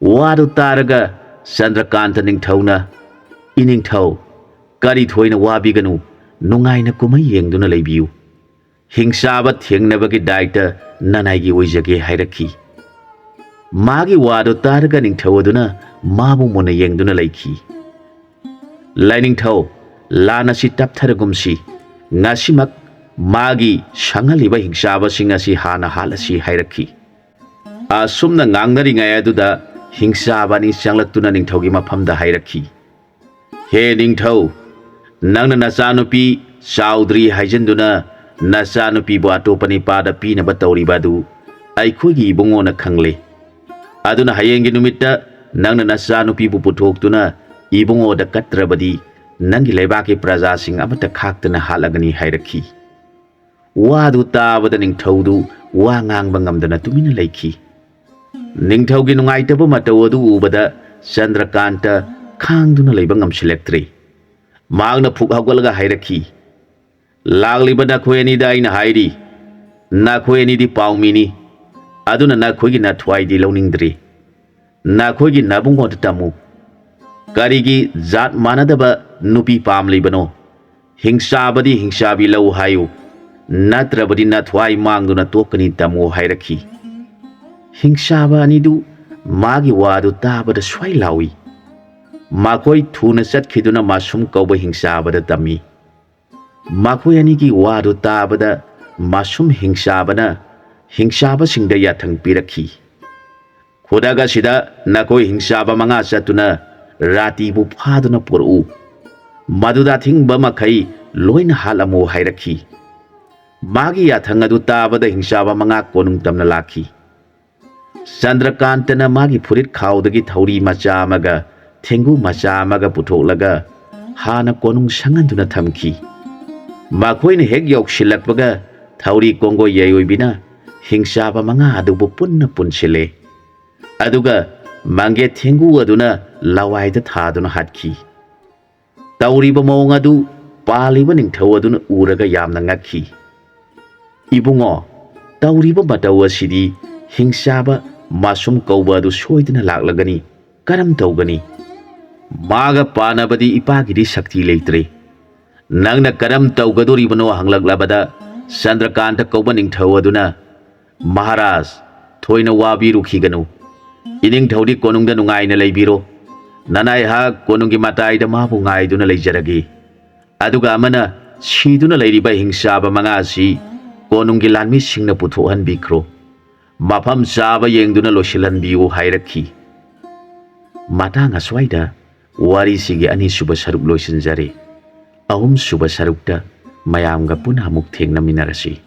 ꯋꯥꯗꯨ ꯇꯥꯔꯒ ꯆꯟꯗ꯭ꯔꯀꯥꯟꯇ ꯅꯤꯡꯊꯧꯅ, "ꯏꯅꯤꯡꯊꯧ, ꯀꯔꯤ ꯊꯣꯏꯅ ꯋꯥꯕꯤꯒꯅꯨ, ꯅꯨꯡꯉꯥꯏꯅ ꯀꯨꯝꯍꯩ ꯌꯦꯡꯗꯨꯅ ꯂꯩꯕꯤꯌꯨ꯫ ꯍꯤꯡꯆꯥꯕ ꯊꯦꯡꯅꯕꯒꯤ ꯗꯥꯏꯇ ꯅꯅꯥꯏꯒꯤ ꯑꯣꯏꯖꯒꯦ" ꯍꯥꯏꯔꯛꯈꯤ꯫ ꯃꯥꯒꯤ ꯋꯥꯗꯨ ꯇꯥꯔꯒ ꯅꯤꯡꯊꯧ ꯑꯗꯨꯅ ꯃꯥꯕꯨ ꯃꯨꯟꯅ ꯌꯦꯡꯗꯨꯅ ꯂꯩꯈꯤ꯫ "ꯂꯥꯏꯅꯤꯡꯊꯧ, ꯂꯥꯟ ꯑꯁꯤ ꯇꯞꯊꯔꯒꯨꯝꯁꯤ꯫ ꯉꯁꯤꯃꯛ ꯃꯥꯒꯤ ꯁꯪꯍꯜꯂꯤꯕ ꯍꯤꯡꯆꯥꯕꯁꯤꯡ ꯑꯁꯤ ꯍꯥꯟꯅ ꯍꯥꯠꯂꯁꯤ" ꯍꯥꯏꯔꯛꯈꯤ꯫ ꯑꯁꯨꯝꯅ ꯉꯥꯡꯅꯔꯤꯉꯩ ꯑꯗꯨꯗ ꯍꯤꯡꯆꯥꯕ ꯑꯅꯤ ꯆꯪꯂꯛꯇꯨꯅ ꯅꯤꯡꯊꯧꯒꯤ ꯃꯐꯝꯗ ꯍꯥꯏꯔꯛꯈꯤ, "ꯍꯦ ꯅꯤꯡꯊꯧ, ꯅꯪꯅ ꯅꯆꯥꯅꯨꯄꯤ ꯆꯥꯎꯗ꯭ꯔꯤ ꯍꯥꯏꯖꯤꯟꯗꯨꯅ ꯅꯆꯥꯅꯨꯄꯤꯕꯨ ꯑꯇꯣꯞꯄ ꯅꯤꯄꯥꯗ ꯄꯤꯅꯕ ꯇꯧꯔꯤꯕ ꯑꯗꯨ ꯑꯩꯈꯣꯏꯒꯤ ꯏꯕꯨꯡꯉꯣꯅ ꯈꯪꯂꯦ꯫ ꯑꯗꯨꯅ ꯍꯌꯦꯡꯒꯤ ꯅꯨꯃꯤꯠꯇ ꯅꯪꯅ ꯅꯆꯥꯅꯨꯄꯤꯕꯨ ꯄꯨꯊꯣꯛꯇꯨꯅ ꯏꯕꯨꯡꯉꯣꯗ ꯀꯠꯇ꯭ꯔꯕꯗꯤ ꯅꯪꯒꯤ ꯂꯩꯕꯥꯛꯀꯤ ꯄ꯭ꯔꯖꯥꯁꯤꯡ ꯑꯃꯠꯇ ꯈꯥꯛꯇꯅ ꯍꯥꯠꯂꯒꯅꯤ" ꯍꯥꯏꯔꯛꯈꯤ꯫ ꯋꯥꯗꯨ ꯇꯥꯕꯗ ꯅꯤꯡꯊꯧꯗꯨ ꯋꯥ ꯉꯥꯡꯕ ꯉꯝꯗꯅ ꯇꯨꯃꯤꯟꯅ ꯂꯩꯈꯤ꯫ ꯅꯤꯡꯊꯧꯒꯤ ꯅꯨꯡꯉꯥꯏꯇꯕ ꯃꯇꯧ ꯑꯗꯨ ꯎꯕꯗ ꯆꯟꯗ꯭ꯔꯀꯥꯟꯇ ꯈꯥꯡꯗꯨꯅ ꯂꯩꯕ ꯉꯝꯁꯤꯜꯂꯛꯇ꯭ꯔꯦ꯫ ꯃꯍꯥꯛꯅ ꯐꯨꯛ ꯍꯧꯒꯠꯂꯒ ꯍꯥꯏꯔꯛꯈꯤ, "ꯂꯥꯛꯂꯤꯕ ꯅꯈꯣꯏ ꯑꯅꯤꯗ ꯑꯩꯅ ꯍꯥꯏꯔꯤ, ꯅꯈꯣꯏ ꯑꯅꯤꯗꯤ ꯄꯥꯎꯃꯤꯅꯤ, ꯑꯗꯨꯅ ꯅꯈꯣꯏꯒꯤ ꯅꯊ꯭ꯋꯥꯏꯗꯤ ꯂꯧꯅꯤꯡꯗ꯭ꯔꯤ꯫ ꯅꯈꯣꯏꯒꯤ ꯅꯕꯨꯡꯉꯣꯗ ꯇꯝꯃꯨ꯫ ꯀꯔꯤꯒꯤ ꯖꯥꯠ ꯃꯥꯟꯅꯗꯕ ꯅꯨꯄꯤ ꯄꯥꯝꯂꯤꯕꯅꯣ? ꯍꯤꯡꯆꯥꯕꯗꯤ ꯍꯤꯡꯆꯥꯕꯤ ꯂꯧ ꯍꯥꯏꯌꯨ, ꯅꯠꯇ꯭ꯔꯕꯗꯤ ꯅꯊ꯭ꯋꯥꯏ ꯃꯥꯡꯗꯨꯅ ꯇꯣꯛꯀꯅꯤ ꯇꯝꯃꯨ" ꯍꯥꯏꯔꯛꯈꯤ꯫ ꯍꯤꯡꯆꯥꯕ ꯑꯅꯤꯗꯨ ꯃꯥꯒꯤ ꯋꯥꯗꯨ ꯇꯥꯕꯗ ꯁ꯭ꯋꯥꯏ ꯂꯥꯎꯏ꯫ ꯃꯈꯣꯏ ꯊꯨꯅ ꯆꯠꯈꯤꯗꯨꯅ ꯃꯁꯨꯝ ꯀꯧꯕ ꯍꯤꯡꯆꯥꯕꯗ ꯇꯝꯃꯤ꯫ ꯃꯈꯣꯏ ꯑꯅꯤꯒꯤ ꯋꯥꯗꯨ ꯇꯥꯕꯗ ꯃꯁꯨꯝ ꯍꯤꯡꯆꯥꯕꯅ ꯍꯤꯡꯆꯥꯕꯁꯤꯡꯗ ꯌꯥꯊꯪ ꯄꯤꯔꯛꯈꯤ, "ꯈꯨꯗꯛ ꯑꯁꯤꯗ ꯅꯈꯣꯏ ꯍꯤꯡꯆꯥꯕ ꯃꯉꯥ ꯆꯠꯇꯨꯅ ꯔꯥꯇꯤꯕꯨ ꯐꯥꯗꯨꯅ ꯄꯨꯔꯛꯎ꯫ ꯃꯗꯨꯗ ꯑꯊꯤꯡꯕ ꯃꯈꯩ ꯂꯣꯏꯅ ꯍꯥꯠꯂꯝꯃꯨ" ꯍꯥꯏꯔꯛꯈꯤ꯫ ꯃꯥꯒꯤ ꯌꯥꯊꯪ ꯑꯗꯨ ꯇꯥꯕꯗ ꯍꯤꯡꯆꯥꯕ ꯃꯉꯥ ꯀꯣꯅꯨꯡ ꯇꯝꯅ ꯂꯥꯛꯈꯤ꯫ ꯆꯟꯗ꯭ꯔꯀꯥꯟꯇꯅ ꯃꯥꯒꯤ ꯐꯨꯔꯤꯠ ꯈꯥꯎꯗꯒꯤ ꯊꯧꯔꯤ ꯃꯆꯥ ꯑꯃꯒ ꯊꯦꯡꯒꯨ ꯃꯆꯥ ꯑꯃꯒ ꯄꯨꯊꯣꯛꯂꯒ ꯍꯥꯟꯅ ꯀꯣꯅꯨꯡ ꯁꯪꯍꯟꯗꯨꯅ ꯊꯝꯈꯤ꯫ ꯃꯈꯣꯏꯅ ꯍꯦꯛ ꯌꯧꯁꯤꯜꯂꯛꯄꯒ ꯊꯧꯔꯤ ꯀꯣꯡꯒꯣꯏ ꯌꯥꯏꯑꯣꯏꯕꯤꯅ ꯍꯤꯡꯆꯥꯕ ꯃꯉꯥ ꯑꯗꯨꯕꯨ ꯄꯨꯟꯅ ꯄꯨꯟꯁꯤꯜꯂꯦ꯫ ꯑꯗꯨꯒ ꯃꯪꯒꯦ ꯊꯦꯡꯒꯨ ꯑꯗꯨꯅ ꯂꯋꯥꯏꯗ ꯊꯥꯗꯨꯅ ꯍꯥꯠꯈꯤ꯫ ꯇꯧꯔꯤꯕ ꯃꯑꯣꯡ ꯑꯗꯨ ꯄꯥꯜꯂꯤꯕ ꯅꯤꯡꯊꯧ ꯑꯗꯨꯅ ꯎꯔꯒ ꯌꯥꯝꯅ ꯉꯛꯈꯤ꯫ "ꯏꯕꯨꯡꯉꯣ, ꯇꯧꯔꯤꯕ ꯃꯇꯧ ꯑꯁꯤꯗꯤ ꯍꯤꯡꯆꯥꯕ ꯃꯁꯨꯝ ꯀꯧꯕ ꯑꯗꯨ ꯁꯣꯏꯗꯅ ꯂꯥꯛꯂꯒꯅꯤ꯫ ꯀꯔꯝ ꯇꯧꯒꯅꯤ? ꯃꯥꯒ ꯄꯥꯟꯅꯕꯗꯤ ꯏꯄꯥꯒꯤꯗꯤ ꯁꯛꯇꯤ ꯂꯩꯇ꯭ꯔꯦ꯫ ꯅꯪꯅ ꯀꯔꯝ ꯇꯧꯒꯗꯣꯔꯤꯕꯅꯣ?" ꯍꯪꯂꯛꯂꯕꯗ ꯆꯟꯗ꯭ꯔꯀꯥꯟꯇ ꯀꯧꯕ ꯅꯤꯡꯊꯧ ꯑꯗꯨꯅ, "ꯃꯍꯥꯔꯥꯖ, ꯊꯣꯏꯅ ꯋꯥꯕꯤꯔꯨꯈꯤꯒꯅꯨ꯫ ꯏꯅꯤꯡꯊꯧꯗꯤ ꯀꯣꯅꯨꯡꯗ ꯅꯨꯡꯉꯥꯏꯅ ꯂꯩꯕꯤꯔꯣ꯫ ꯅꯅꯥꯏꯍꯥꯛ ꯀꯣꯅꯨꯡꯒꯤ ꯃꯇꯥꯏꯗ ꯃꯥꯕꯨ ꯉꯥꯏꯗꯨꯅ ꯂꯩꯖꯔꯒꯦ꯫ ꯑꯗꯨꯒ ꯑꯃꯅ ꯁꯤꯗꯨꯅ ꯂꯩꯔꯤꯕ ꯍꯤꯡꯆꯥꯕ ꯃꯉꯥ ꯑꯁꯤ ꯀꯣꯅꯨꯡꯒꯤ ꯂꯥꯟꯃꯤꯁꯤꯡꯅ ꯄꯨꯊꯣꯛꯍꯟꯕꯤꯈ꯭ꯔꯣ꯫ ꯃꯐꯝ ꯆꯥꯕ ꯌꯦꯡꯗꯨꯅ ꯂꯣꯏꯁꯤꯜꯍꯟꯕꯤꯌꯨ" ꯍꯥꯏꯔꯛꯈꯤ꯫ ꯃꯇꯥꯡ ꯑꯁ꯭ꯋꯥꯏꯗ ꯋꯥꯔꯤꯁꯤꯒꯤ ꯑꯅꯤꯁꯨꯕ ꯁꯔꯨꯛ ꯂꯣꯏꯁꯤꯟꯖꯔꯦ꯫ ꯑꯍꯨꯝꯁꯨꯕ ꯁꯔꯨꯛꯇ ꯃꯌꯥꯝꯒ ꯄꯨꯟꯅ ꯑꯃꯨꯛ ꯊꯦꯡꯅꯃꯤꯟꯅꯔꯁꯤ꯫